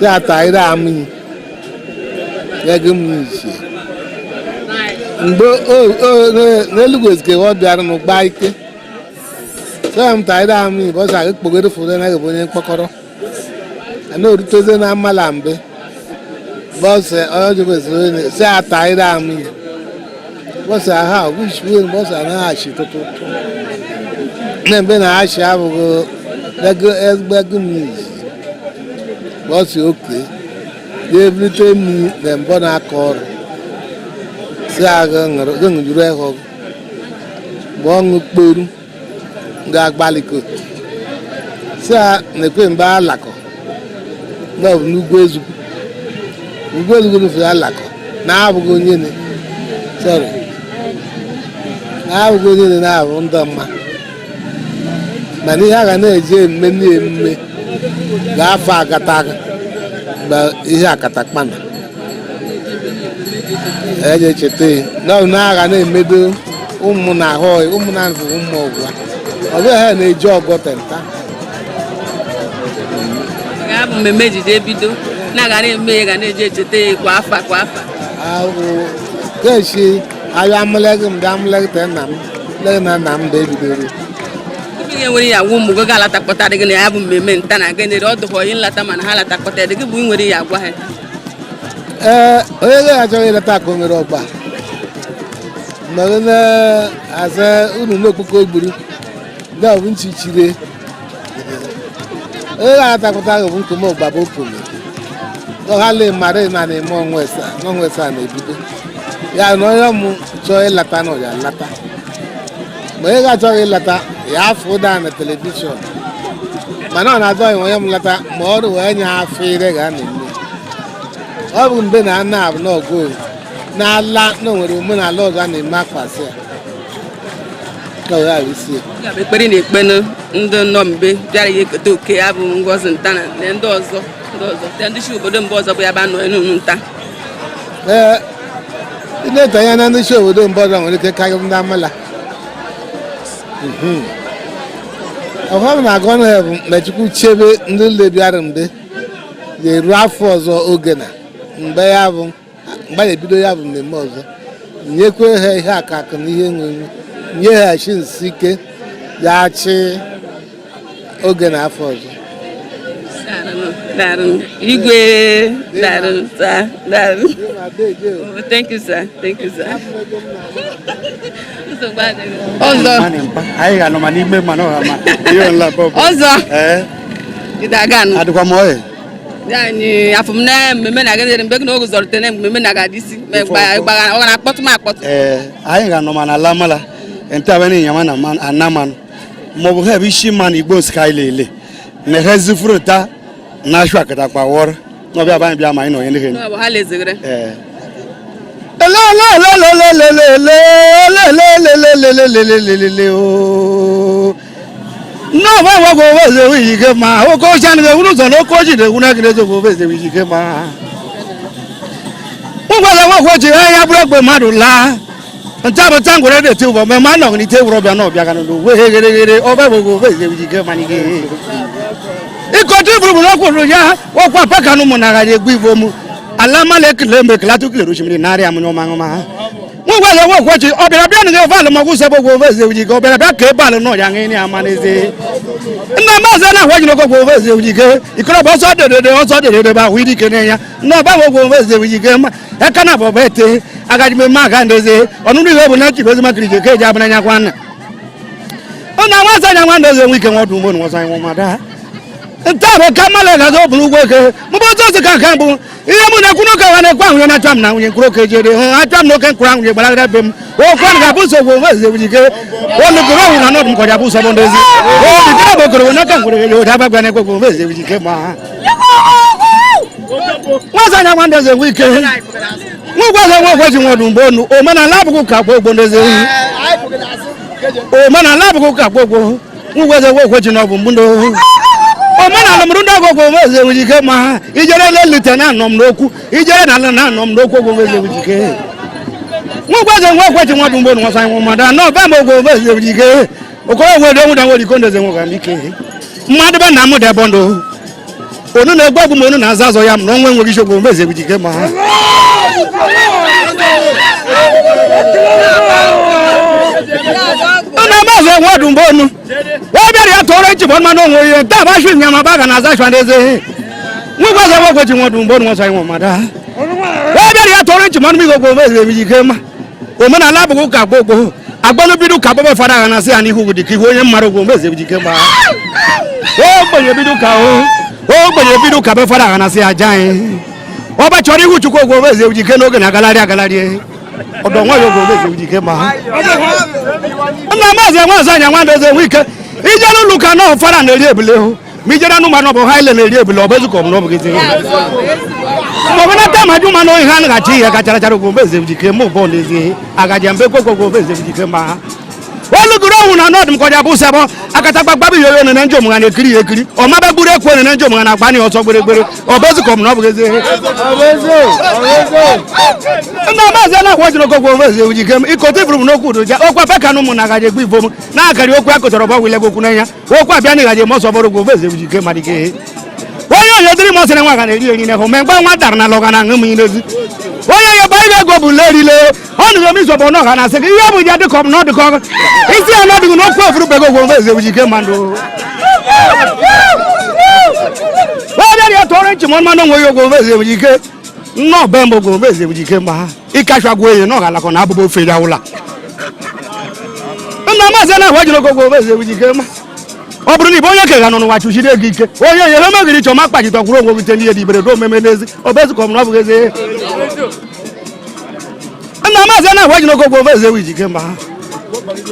[SPEAKER 12] Ya ta ire amị. Ya gị m iche. Mgbe n'Elugu Ezike ọ bịara n'ụgba ike. Sọ m ta ire amị bọsa gị kpogoro fụrụ na gị bụ onye mkpọkọrọ. Ana oruteze na amala mbe. Bọsa onye kwesịrị onye si ata ire amị. Bọsa ha ọgwụchiwe bọsa na-achị tụtụtụ. Na mgbe na-achị abụghị ezigbo ego m izi. Bọsa oke. Ya ebulite m na mbọ na-akọ ọrụ. Si agha ṅụrụ juru ịhụ. Mgbe ọṅụ kporu ga-agbaliko si a na-ekwe mgbe alakọ na ọ bụ n'ugwu Ezugwu, ugwu Ezugwu nufere alakọ na-abụghị onye ne, sorry, na-abụghị onye ne na-abụ ndị mma, mana ihe a ga na-eji eme na-eme ga-afọ agata aga mgbe ihe akatakpana eji echeta ya na ọ bụ na agha na-emedo ụmụ na ahụ ụmụ na bụ ụmụ ọgwa ọ bụghị ha na-eji ọgọ tenta.
[SPEAKER 2] Ya bụ mmemme ejije ebido na-aga na-eme ya ga na-eji echeta ya kwa afa kwa afa.
[SPEAKER 12] Ahụ keshi ahịa amụlẹgị m dị amụlẹgị te nna m lẹgị na nna m dị ebidoro.
[SPEAKER 2] Ibi ihe nwere ya agwa ụmụ gị ga-alatakpọta gị na ya bụ mmemme nta na gịnị ọ dụkwa onye nlata mana ha latakpọta gị bụ nwere ya agwa ha.
[SPEAKER 12] Ee, onye ga-achọghị ịlata akụ nwere ọgba nọrọ na-aza unu n'okpukpe ogburu ndị ọ bụ nchichire onye ga-atakpụta ahụ bụ nkume ọgba bụ okenye ọha le mara na na-eme ọnwa n'ọnwa ịsaa na-ebido ya na onye mụ chọọ ịlata na ya lata, ma onye ga-achọghị ịlata ya afọ ụda na telivishọn, mana ọ na-azọ ya onye m lata ma ọrụ wee nye afọ ire ga na-eme. Ọ bụ mgbe na ana abụ n'ọgụ n'ala na o nwere omenala ọzọ a na-eme akpasị ya ka ọ ghara isi ya.
[SPEAKER 2] Ya bụ ekpere na ekpenu ndị nọ mbe bịara ya eketa oke ya bụ ngọzi nta na ndị ọzọ ndị ọzọ ndị si obodo mba ọzọ bụ ya bụ anọ enu nta.
[SPEAKER 12] Ee, ileta anya na ndị si obodo mba ọzọ nwere ike karịa ndị amala. Ọhụrụ na-agụ ọnụ ya bụ mgbe Chukwu chebe ndị ụlọ bịara mgbe ga-eru afọ ọzọ oge na mgbe ya bụ mgbe ya ebido ya bụ mmemme ọzọ nyekwe ha ihe akakụ na ihe nwenwe nye ha chi nsi ike ya chi oge na afọ ọzọ.
[SPEAKER 2] Igwe darụ sir, darụ. Thank you sir, thank you sir. Nsogbu adịghị. Ọzọ.
[SPEAKER 1] Anyị ga-anọ ma n'ime ma n'ọha ma ihe nla bọbụ.
[SPEAKER 2] Ọzọ.
[SPEAKER 1] Ee.
[SPEAKER 2] Ịdaganụ.
[SPEAKER 1] Adịkwa m ọyị.
[SPEAKER 2] Anyị afọ m na mmemme na agadi mgbe na oge zọrọ tene mmemme na agadi isi ọ ga na-akpọtụ m akpọtụ.
[SPEAKER 1] Ee, anyị ga-anọ ma na ala mala nta bụ na ịnyama na anamanụ maọbụ ha bụ isi mma na igbo nsika anyị lele na ha zifuru ta na ashụ akatakpa wọrọ n'ọbịa bụ anyị bịa ma anyị nọ ihe.
[SPEAKER 2] Ọ bụ ha lezegere.
[SPEAKER 1] Ee. Ikọtụ iburu n'ọkwụrụ ya ọkwa pakanụ mụ na agha egbu ivo mụ ala mala ekele mgbe ekele atụ kilere osimiri narị amụ n'ọma ṅụma nwa gwa nwa okwechi ọ bịara bịa nụ ofe alụ magwụ sebe ogwe ofe eze ujike ọ bịara bịa ka ebe alụ nọ ya ṅụ ama n'eze nna maazị na ahụ ejiri ogwe ofe eze ujike ikorobịa ọsọ dedede ọsọ dedede bụ ahụ idike na ya nna ọba ogwe ofe eze ujike ma aka na bọba ete agaji m eme aga ndeze ọnụnụ ihe bụ na nchibe ozi makiri ije ka eji abụna nya kwa nna ọ na nwa anya nwa ndeze nwe ike nwa ọdụ ugbo nwa anyị nwamada nta bụ ka mmalị na azụ bụrụ ugbo eke mụbụ otu otu ka nke mbụ ihe mụ na-ekwu n'oke nwa na-ekwu ahụ ya na-achọ m na nwunye mkpụrụ oke jere hụ achọ m na oke mkpụrụ ahụ gbalagara be m okwu ahụ ga-abụ nsogbu ofe eze ujike olukoro owu na nọdụ m kọja bụ nsogbu ndezi obi bụ okoro n'aka ngwere ya ụda gbagba na-ekwe ofe eze ujike ma nwa anya nwa ndeze nwe ike nwa ugwu nwa ogwe ji nwa ọdụ mgbe onu omenala abụghị ụka gboo gboo ndezi omenala abụghị ụka gboo gboo nwa ugwu eze nwa ogwe ji na ọ bụ mgbu ndo omenala mụrụ ndị ọgwụgwọ eze ujike ma ijere lelite na anọ m n'okwu ijere na ala na anọ m n'okwu ogwo eze ujike nwa ugwu eze nwa ogwe ji nwa ọdụ mgbe onu nwasa nwa mmadụ anọ ba m ogwo eze ujike okoro ogwe dị onwụda nwere iko ndeze nwe m ike mmadụ be na m dị ebe ndụ onu na-egbu egbu m onu na-aza azọ ya m na onwe enweghị isi ogwo eze ujike ma na maazị nwa ọdụ mgbe onu wee bịara ya tụọrọ nchi bụ mmanụ onwe ihe nta bụ ashụ nyama ba ga na aza ashụ ndeze nwa ugwu eze nwa ogwe ji nwa ọdụ mgbe onu nwasa nwa mmadụ wee bịara ya tụọrọ nchi mmanụ igwe ogwo eze ujike ma omenala abụghị ụka gboo gboo agbanụ bido ụka gbọbọ fara agha na sị ya n'ihu dị ka ihu onye mmadụ ogwo eze ujike ma ogbenye bido ụka o ogbenye bido ụka be fara agha na sị ya aja anyị ọba chọrọ ihu chukwu ogwo eze ujike n'oge na-agalarị agalarị Ọdọ nwa ya oge omezi ike ma ha. Nna maazị enwe ọzọ anya nwa ndozi enwe ike. Ije n'ụlọ ụka na ọfara na-eri ebule hụ. Ma ije n'anụ mmanụ ọ bụ ha ile na-eri ebule ọ bụ ezukọ m na ọ bụ gị tinye. Mgbe ọbụla taa ma jụ mmanụ ihe a na-agachi ihe kachara chara ogwo omezi ike mụ bụ n'ezie agaji mbe kwekwe omezi ike ma ha. Olugoro ohun na nọọdụ m kọjá bú sẹ́bọ̀ akatakpa bí yoyo nene njom ha na-ekiri ya ekiri ọmaba gburu ekwu nene njom ha na-agba ọsọ gberegbere ọbezukọ m na ọ bụ ezi nna maazị na-agwa jiri okokwo omezi ejike m ikote ifuru m n'okwu udoja okwu afe kanụ mụ na agaji egbu ivo m na-akarị okwu akụchọrọ ọbọ wile okwu n'anya okwu abịa na ịgaji mọsọ bọrọ ogwo omezi ejike madike onye onye dịrị m ọsịrị nwa ga na-eri eri n'ehụ me mgbe nwa dara na lọga na aṅụ m n'ezi onye ya gbara ego bụ lerile ọ nụrụ m izọbọ n'ọha na asị gị ihe bụ ya dịkọ m n'ọdịkọ isi ya n'ọdịghị n'okwu efuru bego ogwo omezi ejike mmadụ onye ya tọrọ nchi mmanụ onwe ya ogwo omezi ejike nnọọ be m ogwo omezi ejike ma ịkachagwo enyi n'ọha alakọ na abụbọ ofe ya ụla nna maazị na-agwa jiri ogwo omezi ejike ma ọ bụrụ na ibe onye kega nọ n'ụwa chụchiri ego ike onye nyere omegiri chọma kpachitọkwuru onwe gị n'ihe dị ibere do omeme n'ezi obezukọ m na ọ bụghị ezi nna maazị na-agwa jiri ogwo omezi ejike ma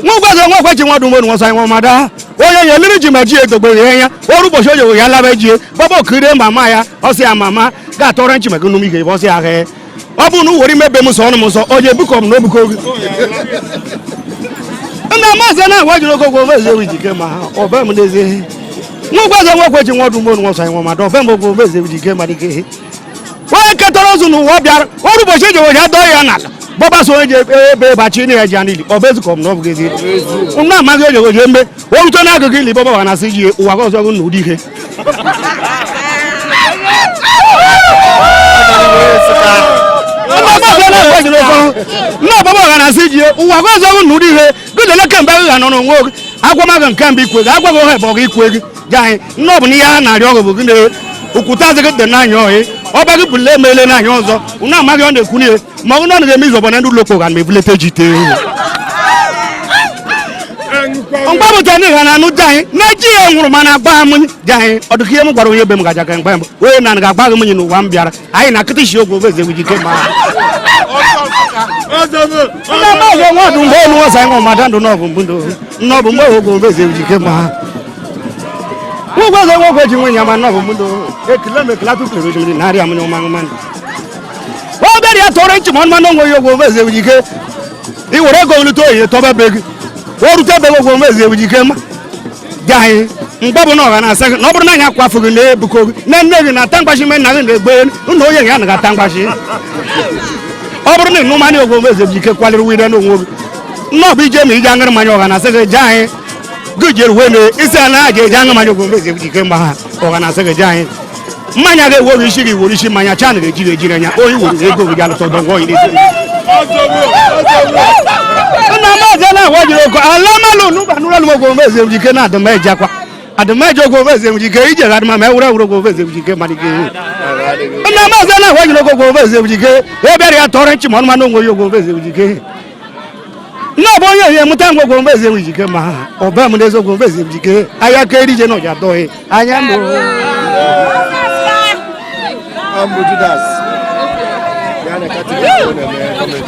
[SPEAKER 1] nwa ụgwazi nwa okwechi nwa dum nwa nsọ nwa mada onye nye mmiri ji ma ji edogbeghị ya oru ụbọchị onye ya laba ejie gbaba okire mama ya ọsị ya mama ga-atọrọ nchi maka nnume ihe ọsị ya ghe ọ bụrụ na uwere imebe m sọ ọnụ m nsọ onye ebukọ m na obuko gị nna maazị na-agwa jiri ogogwo omezi ejike ma ọbe m n'ezi nwa ụgwazi nwa okwechi nwa dum nwa nsọ nwa mada ọbe m ogwo omezi ejike ma dike onye ketọrọ ozu n'ụwa bịara oru ụbọchị eji were ya dọọ ya n'ala bọba so onye ebe ebe chi na eji anili ọ bụ ezukọ m na ọ bụ gị nna amaghị onye oje mbe o rute n'agụgụ ili bọba na asị ji ụwa gị ọzọ gị n'ụdị ihe nna ọbaba ọha na-asị ji ụwa gị ọzọ gị n'ụdị ihe gị lele kemgbe gị ga nọ n'onwe gị agwa m gị nke mbụ ikwe gị agwa gị ohe bụ ọgụ ikwe gị gị anyị nne ọ bụ na ihe a na-arịọ ọgụ bụ gị na okwute azị gị dị n'anya ọhị ọba gị bụle emele n'anya ọzọ unu amaghị ọ na-ekwu n'ihe ma ọ bụ na ọ na-eme izọbọ na ndị ụlọ okpo ga na ebulete ji tee mgbapụta ndị ha na-anụ di anyị na-eji ya nwụrụ mana agba m di anyị ọdụka ihe m gwara onye be m gaja ka mgbe mbụ onye na ga-agba gị mụnye n'ụwa m bịara anyị na akịtị shi ogwe obeze ejike ma ndị maazị nwa ọdụ mgbe olu nwasa nwa mada ndụ n'ọbụ mbụ ndụ n'ọbụ mgbe ogwe obeze ejike ma nwa nwa ogwe ji nwe ya ma n'ọbụ mbụ ndụ ekele m ekele atụ kere osimiri narị amụnye ụma mmanụ ọ bịara ya tọrọ nchi ma ọnụmanụ onwe ya ogwe obeze ejike i were ego nlute oyi tọba be gị o rute ebe ogwe omezi ejike ma dị anyị mgbe bụ na ọha na-asa gị na ọ bụrụ na anyị akwafụ gị na-ebuko gị na nne gị na-ata mgbachi me nna gị na-egbe nna onye gị anaghị ata mgbachi ọ bụrụ na ịnụ mmanụ ogwe omezi ejike kwaliri wire n'onwe gị nna ọ bụ ije ma ije aṅụrị mmanya ọha na-asị gị jee anyị gị jere uwe na isi a na aja eji aṅụ mmanya ogwe omezi ejike mgba ha ọha na-asị gị jee anyị mmanya ga-ewe gị isi gị were isi mmanya cha na ga-eji gị ejiri anya onye were ego gị alụta ọdọ ngwa oyi nna maazị na-agwa jiri oko ala malụ n'ụba n'ụlọ alụm ogwe omezi ejike na adụmeje akwa adụmeje ogwe omezi ejike ije adụma ma ewure ewure ogwe omezi ejike malike nna maazị na-agwa jiri oko ogwe omezi ejike ebịara ya tọrọ nchi ma ọnụmanụ onwe ya ogwe omezi ejike nna ọ bụ onye ihe mụta ngwa ogwe omezi ejike ma ọba m n'ezi ogwe omezi ejike anya ka erije na ọja dọghị anya mbụ
[SPEAKER 12] Ọ bụ Judas. Ya na Catholic na-eme comedy.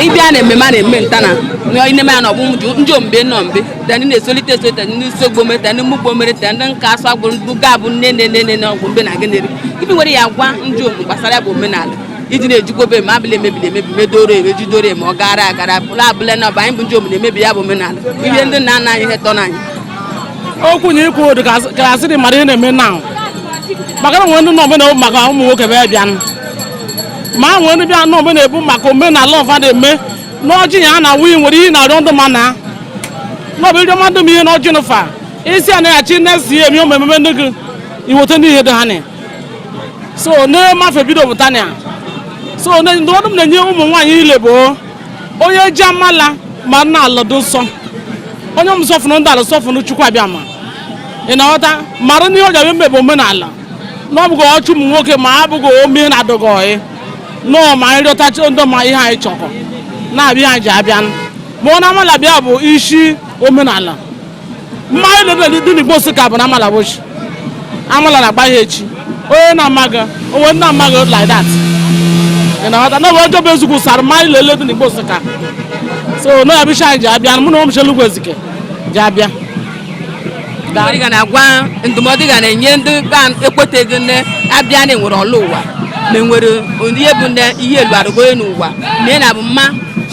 [SPEAKER 8] Ịbịa na ememe a na-eme nta na ineme ya na ọgbụ ndị ombe nọ mbe ta ndị na-esolite esolite ndị sogbo mere ta ndị mugbo mere ta ndị nka asụ agbụrụ ndị ga-abụ nne nne nne nne ọgwụ mbe na gịnịrị ibi nwere ya gwa ndị omu gbasara ya bụ omenala iji na-ejikwobe ma abụla emebiri emebi medoro emejidoro ma ọ gara agara bụla abụla na ọbụ anyị bụ ndị omu na-emebi ya bụ omenala ihe ndị nna nna anyị hetọ na anyị
[SPEAKER 13] okwu na ikwu odu ka asị dị mara ihe na-eme na maka na nwere ndị nọ omenala maka ụmụ nwoke bịa bịanụ ma nwere ndị bịa nọ omenala bụ maka omenala ọfa na-eme n'ọjị ya na nwunye nwere ihe na-arịọ ndụ ma na n'ọbụ ịrịọ mmadụ m ihe n'ọjị nụfa isi a na-achị na-esi eme ememe ndị gị iweta n'ihe dị ha ni so na mafe bido pụtania so ndụmọdụ m na-enye ụmụ nwaanyị ile bụ onye ji amala ma nna alọdụ nsọ onye m sọfụrụ ndị ala sọfụrụ chukwu abịa ma ị na-aghọta mara n'ihe ọ ji eme bụ omenala na ọ bụghị ọchụ ụmụ nwoke ma abụghị ome ihe na-adọghị ọyị nọọ ma anyị rịọtacha ndị ma ihe anyị chọkọ na-abịa ihe anyị ji abịa ma ọ na amala bịa bụ isi omenala mmanya na dị n'Igbo Nsụka bụ na amala bụ chi amala na-agba ihe echi onye na-amaghị onwe ndị na-amaghị like that. Ị na-aghọta na ọ bụ ọjọọ bụ ezugwu sara mma ilele dị n'Igbo Nsụka. So na ya bụ isi anyị ji abịa, mụ na ụmụ Elugwu Ezike ji abịa.
[SPEAKER 2] Ndụmọdụ ga na-agwa, ndụmọdụ ga na-enye ndị ba ekweteghị nne abịa na enwere ọlụ ụwa ma enwere ihe bụ nne ihe elu arụgo n'ụwa ma ị na-abụ mma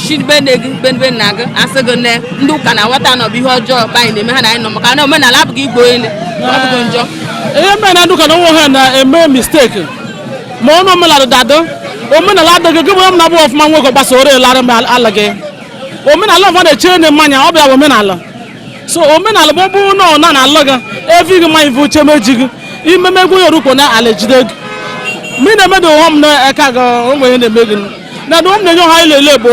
[SPEAKER 2] shibe nne gị be nna gị asị gị nne ndị ụka na-aghọta na ọ bụ ihe ọjọọ ba anyị na-eme ha na anyị nọ maka na omenala abụghị igbo onye ọ bụghị njọ.
[SPEAKER 13] Ihe mere na ndị ụka na onwe ha na-eme mistake ma ọnụ omenala dado omenala adịghị gị bụ onye m na-abụ ọfụma nwoke gbasoro ịlara m ala gị omenala ọfụma na-echere na mmanya ọ bịa bụ omenala. So omenala bụ bụrụ na ọ na na-alụ gị evi gị mmanya ivu chemeji gị imeme egwu ya orukpo na ala ejide gị ma ị na-eme dị ụghọm na eka gị ụmụ ihe na-eme gị na dị ụmụ na-enye ha ilele bụ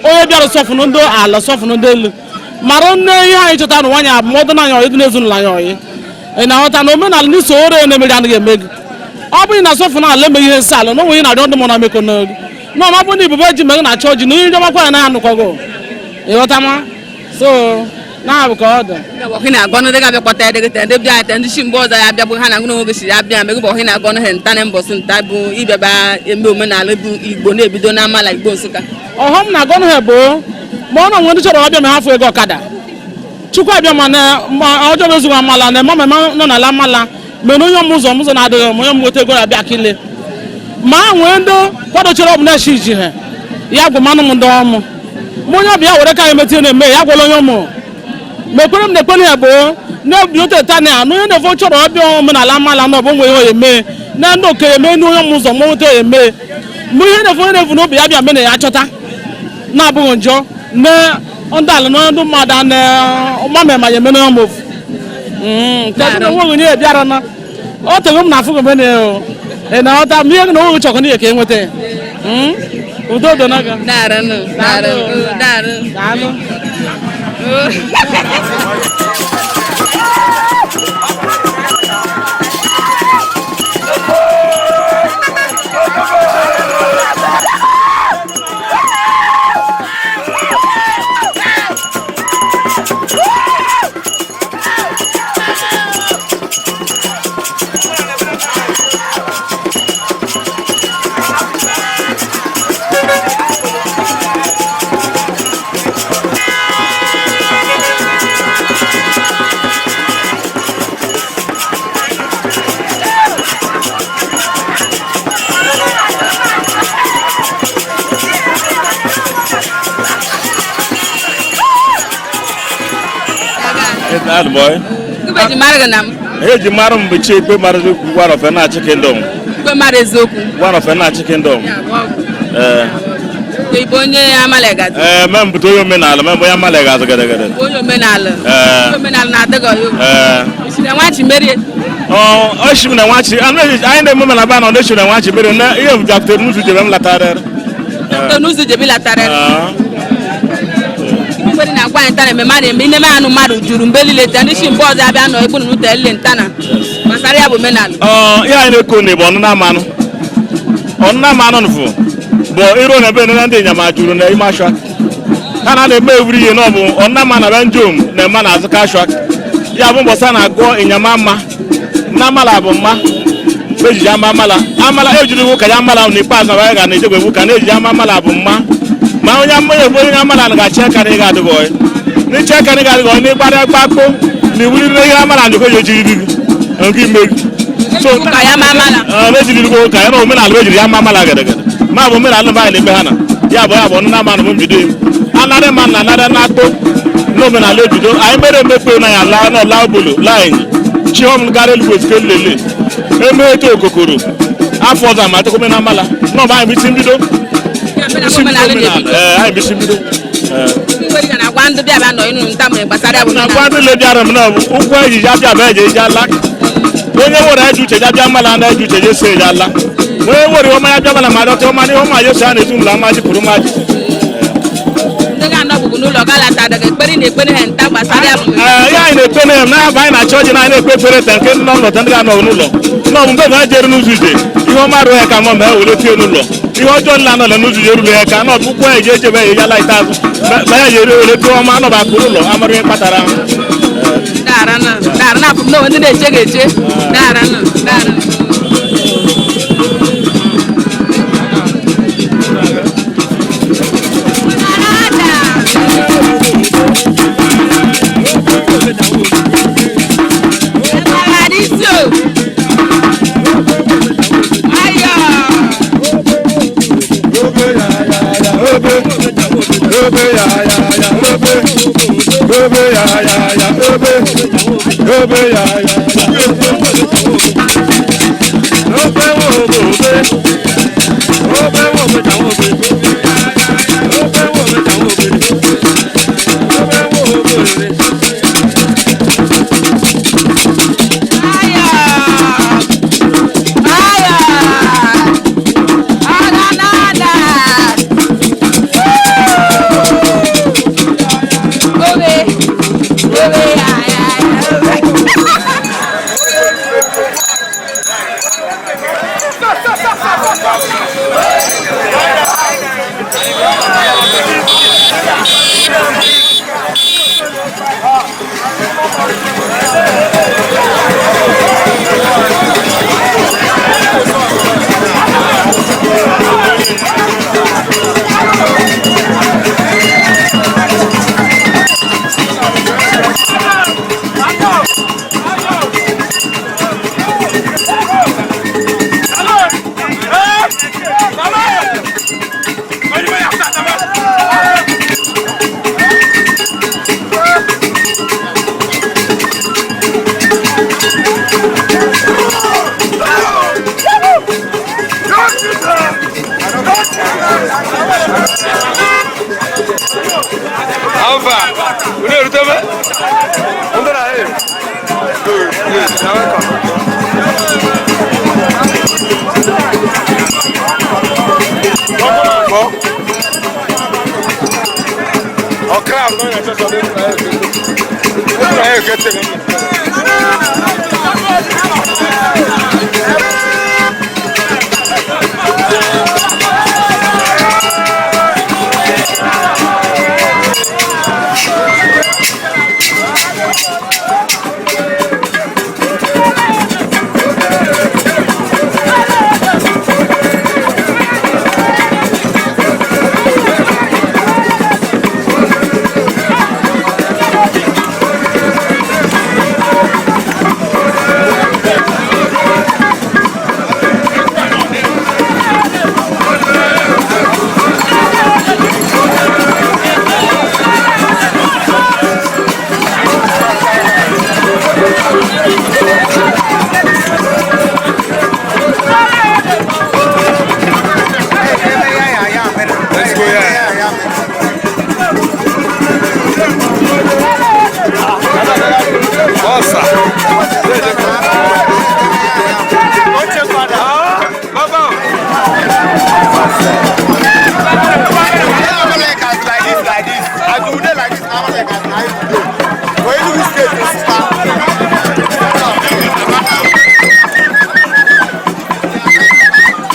[SPEAKER 13] onye bịara sọfụnụ ndị ala sọfụnụ ndị elu mara nne ihe anyị chọtara n'ụwa anyị abụmọdụ na anyị ọyị dị n'ezinụlọ anyị ọyị. Ị na-aghọta na omenala n'iso ore na-emeri anaghị eme gị ọ bụghị na sọfụnụ ala emeghị ihe nsọ ala na onwe ihe na-arịọ ndị mụ na mekọ n'oge na ọ bụ na ibube ji megị na-achọ ji na ihe ọmakwa ya na-anụkọgo ịghọta ma so na-abụ ka ọ dị.
[SPEAKER 2] Ọhị na-agọ ndị ga-abịakwata edegete ndị bịa ete ndị si mgbe ọzọ ya abịa bụ ha na ngụna nwoke si ya bịa megị bụ ọhị na-agọ ha nta na mbọsị nta bụ ịbịaba eme omenala bụ Igbo na-ebido na amala Igbo Nsụka.
[SPEAKER 13] Ọghọm na-agọ ha bụ ma ọ na onwe ndị chọrọ ọbịa ma ha fụ ego ọkada Chukwu abịa ma na ma ọjọọ bụ ezigbo amala na eme mama nọ n'ala amala mere onye ọmụ ụzọ ụzọ na-adịghị ma onye m nweta ego na-abịa akile ma nwee ndị kwadochara ọbụla shi ji ha ya gwụ manụ m ndị ọmụ ma onye ọbịa were ka anyị metinye na-eme ya gwala onye ọmụ ma ekwere m na ekwere ya bụ na-ebi otu eta na na onye na-efe chọrọ ọbịa omenala amala na ọbụ nwe ihe oya eme na ndị okenye eme na onye ọmụ ụzọ ma nweta ya eme ma ihe na-efe onye na-efu n'obi ya bịa mee na ya chọta na-abụghị njọ na ndị ala na ndị mmadụ a na mama ma ya eme na ọmụ ofu nke na nwe onye bịara na ọ tego m na afụ gị mene o ị na-aghọta ma ihe na onwe chọkọ n'ihe ka e nweta ya. Udo dị n'aka.
[SPEAKER 2] Daarụ daarụ daarụ.
[SPEAKER 13] Daalụ.
[SPEAKER 14] That boy.
[SPEAKER 2] Igwe ji mara gị na m.
[SPEAKER 14] Ihe ji mara m bụ Chikwe mara eziokwu one of Enachi Kingdom.
[SPEAKER 2] Igwe mara eziokwu.
[SPEAKER 14] One of Enachi Kingdom. Ee.
[SPEAKER 2] Ị bụ onye Amalegazi.
[SPEAKER 14] Ee, me mbute onye omenala, me mbụ onye Amalegazi gedegede.
[SPEAKER 2] Onye omenala.
[SPEAKER 14] Ee.
[SPEAKER 2] Onye omenala na-adịghị ọyọ.
[SPEAKER 14] Ee.
[SPEAKER 2] Isiri nwachi merie.
[SPEAKER 14] Ọ shi m na nwachi, anyị na-eme omenala ba na ọ na-eshi na nwachi merie na ihe m bịakwutere n'ụzọ ije m latara.
[SPEAKER 2] Bịakwutere n'ụzọ ije m latara. Igwe na-agwa anyị ntana ememe a na-eme ime anụ mmadụ juru mgbe niile te ndị si mgbe ọzọ abịa nọ egbu na ute nle ntana gbasara ya bụ omenala.
[SPEAKER 14] Ihe anyị na-eko na bụ ọnụna mmanụ. Ọnụna mmanụ nfụ bụ iru na ebe na ndị ịnyama juru na ime ashwa. Ha na na-eme ewuri ihe na ọ bụ ọnụna mmanụ na be njom na-eme na azụ ka ashwa. Ya bụ mbọsị a na-agụọ ịnyama mma. Na amala bụ mma. Ejiji ama amala. Amala ejiri ụka ya amala n'ikpeazụ na ga na-ejegwe egwu ka na-ejiji ama amala bụ mma. Ma onye onye amala ga-achị aka na ị ga-adịghị ọyị. N'ịchị aka na ị ga-adịghị ọyị n'ịgbara mkpakpọ na iwuriri ihe amala njikọ ya ejiriri nke imeri. So
[SPEAKER 2] ụka ya ama amala.
[SPEAKER 14] Ejiriri ụka ya na omenala ejiri ya ama amala gedegede. Ma bụ omenala mba anyị na-eme ha na ya bụ ya bụ ọnụna mmanụ bụ mbido im. Anarị ma na anarị na-akpọ n'omenala ebido anyị mere emepe na ya laa na ọla obolo laa enyi. Chiom gara eluigwe ezike nlele. Eme eto okokoro afọ ọzọ ama atụkọ omenala amala. Nọọba anyị bụ isi mbido. Ee, anyị bụ isi mbido.
[SPEAKER 2] Na-agwa ndị bịa bịa nọ ịnụ nta mere gbasara ya bụ
[SPEAKER 14] Na-agwa ndị le bịara m na ụkwụ ejiji abịa bụ eji eji ala. Onye nwere eji uche ya bịa mala na eji uche ya esi eji ala. Onye nwere ọma ya bịa mala ma dọta ọma n'ihe ọma ya esi a na-etu ụlọ ama ji pụrụ maji.
[SPEAKER 2] Ndị ga-anọ ọgwụgwụ n'ụlọ ga lata daga ekpere na ekpere ha nta gbasara ya bụ.
[SPEAKER 14] Ee, ihe anyị na-ekpe na na anyị na-achọ ọjị na anyị na-ekpe ekpere ta nke nọ n'ụlọ ndị ga-anọ n'ụlọ. Nọ mgbe ha jere n'ụzọ ije, ihe ọma ruo ya ka mma ma e were tie n'ụlọ. Ihe ọjọọ nla nọ n'ụzọ ije ruru ya ka nọ ụkwụ eji ejebe ya la ite azụ. Ma ya jere were tie ọma nọ bakụrụ ụlọ amara ihe kpatara.
[SPEAKER 2] Dara na dara na afụ m na ndị na-eche ga-eche. Dara na dara.
[SPEAKER 15] Alpha, unu erutebe? Ndị na hey. Good, good. You're welcome. Ọkra m n'onye chọchọ dị na ya ekete. Let's go, yeah. Nossa!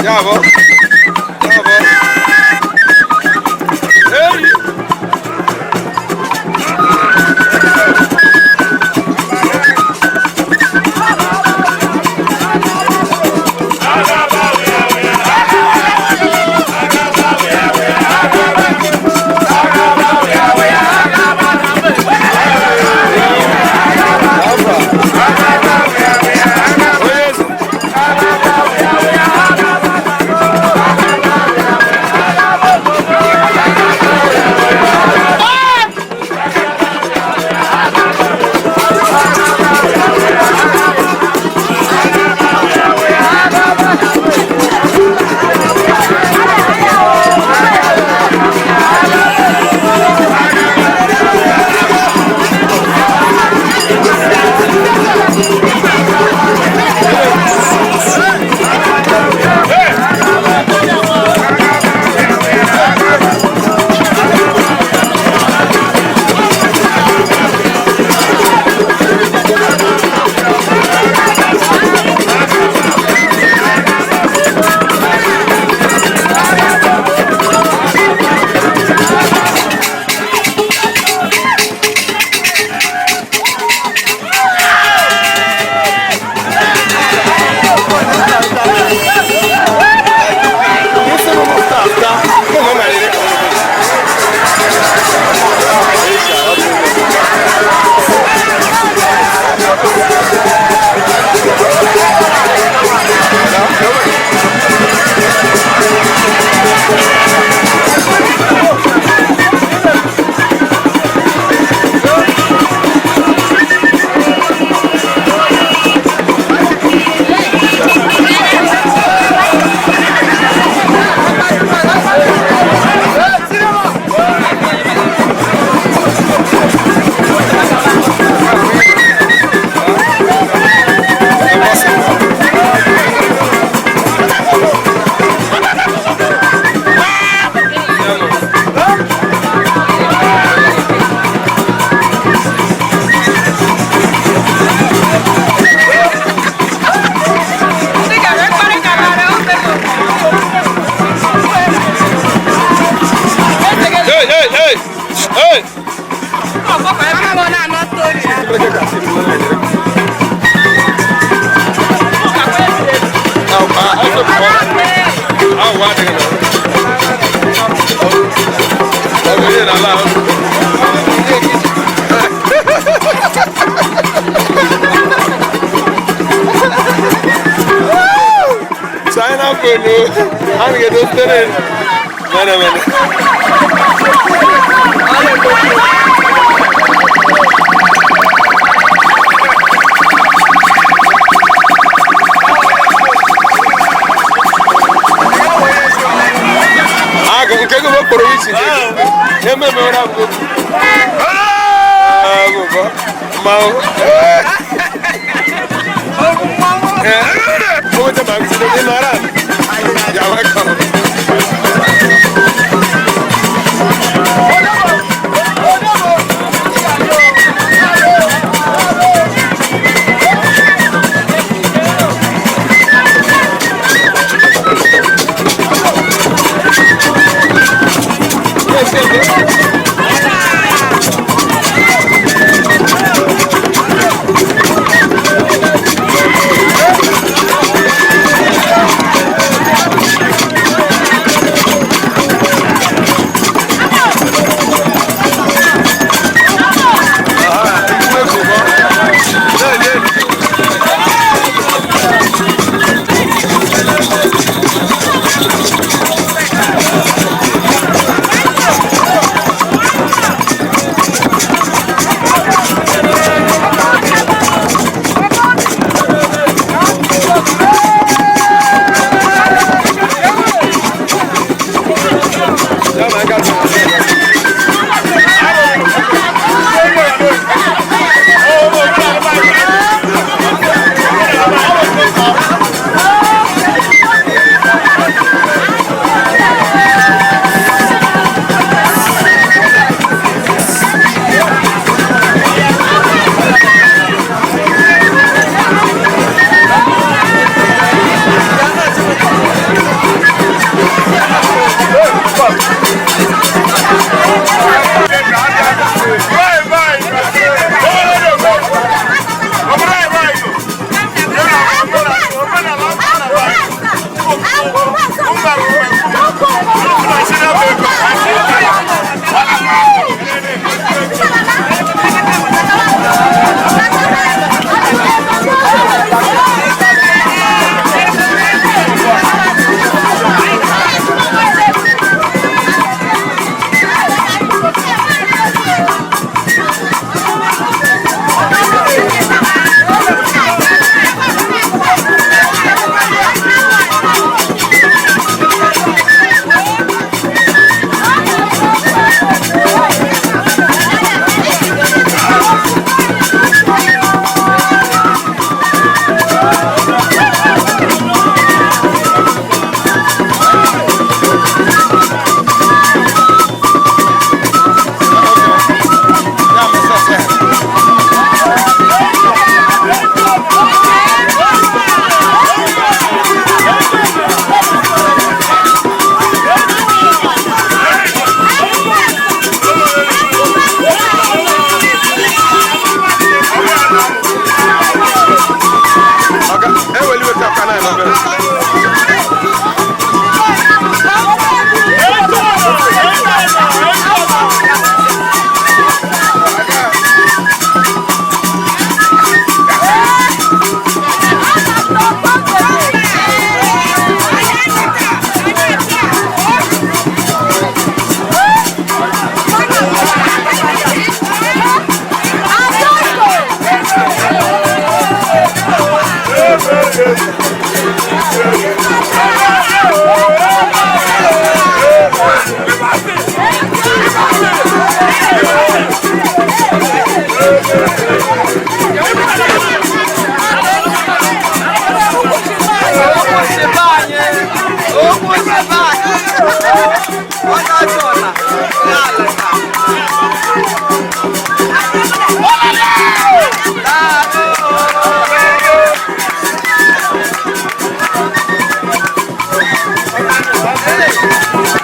[SPEAKER 15] Yeah, bro. Yeah, bro. Hey! Hey, hey, hey! Hey! China food, I'm getting started. Mene, mene. Ah, nke gị bụ kpọrọ isi. Eme mere abụ. Hey!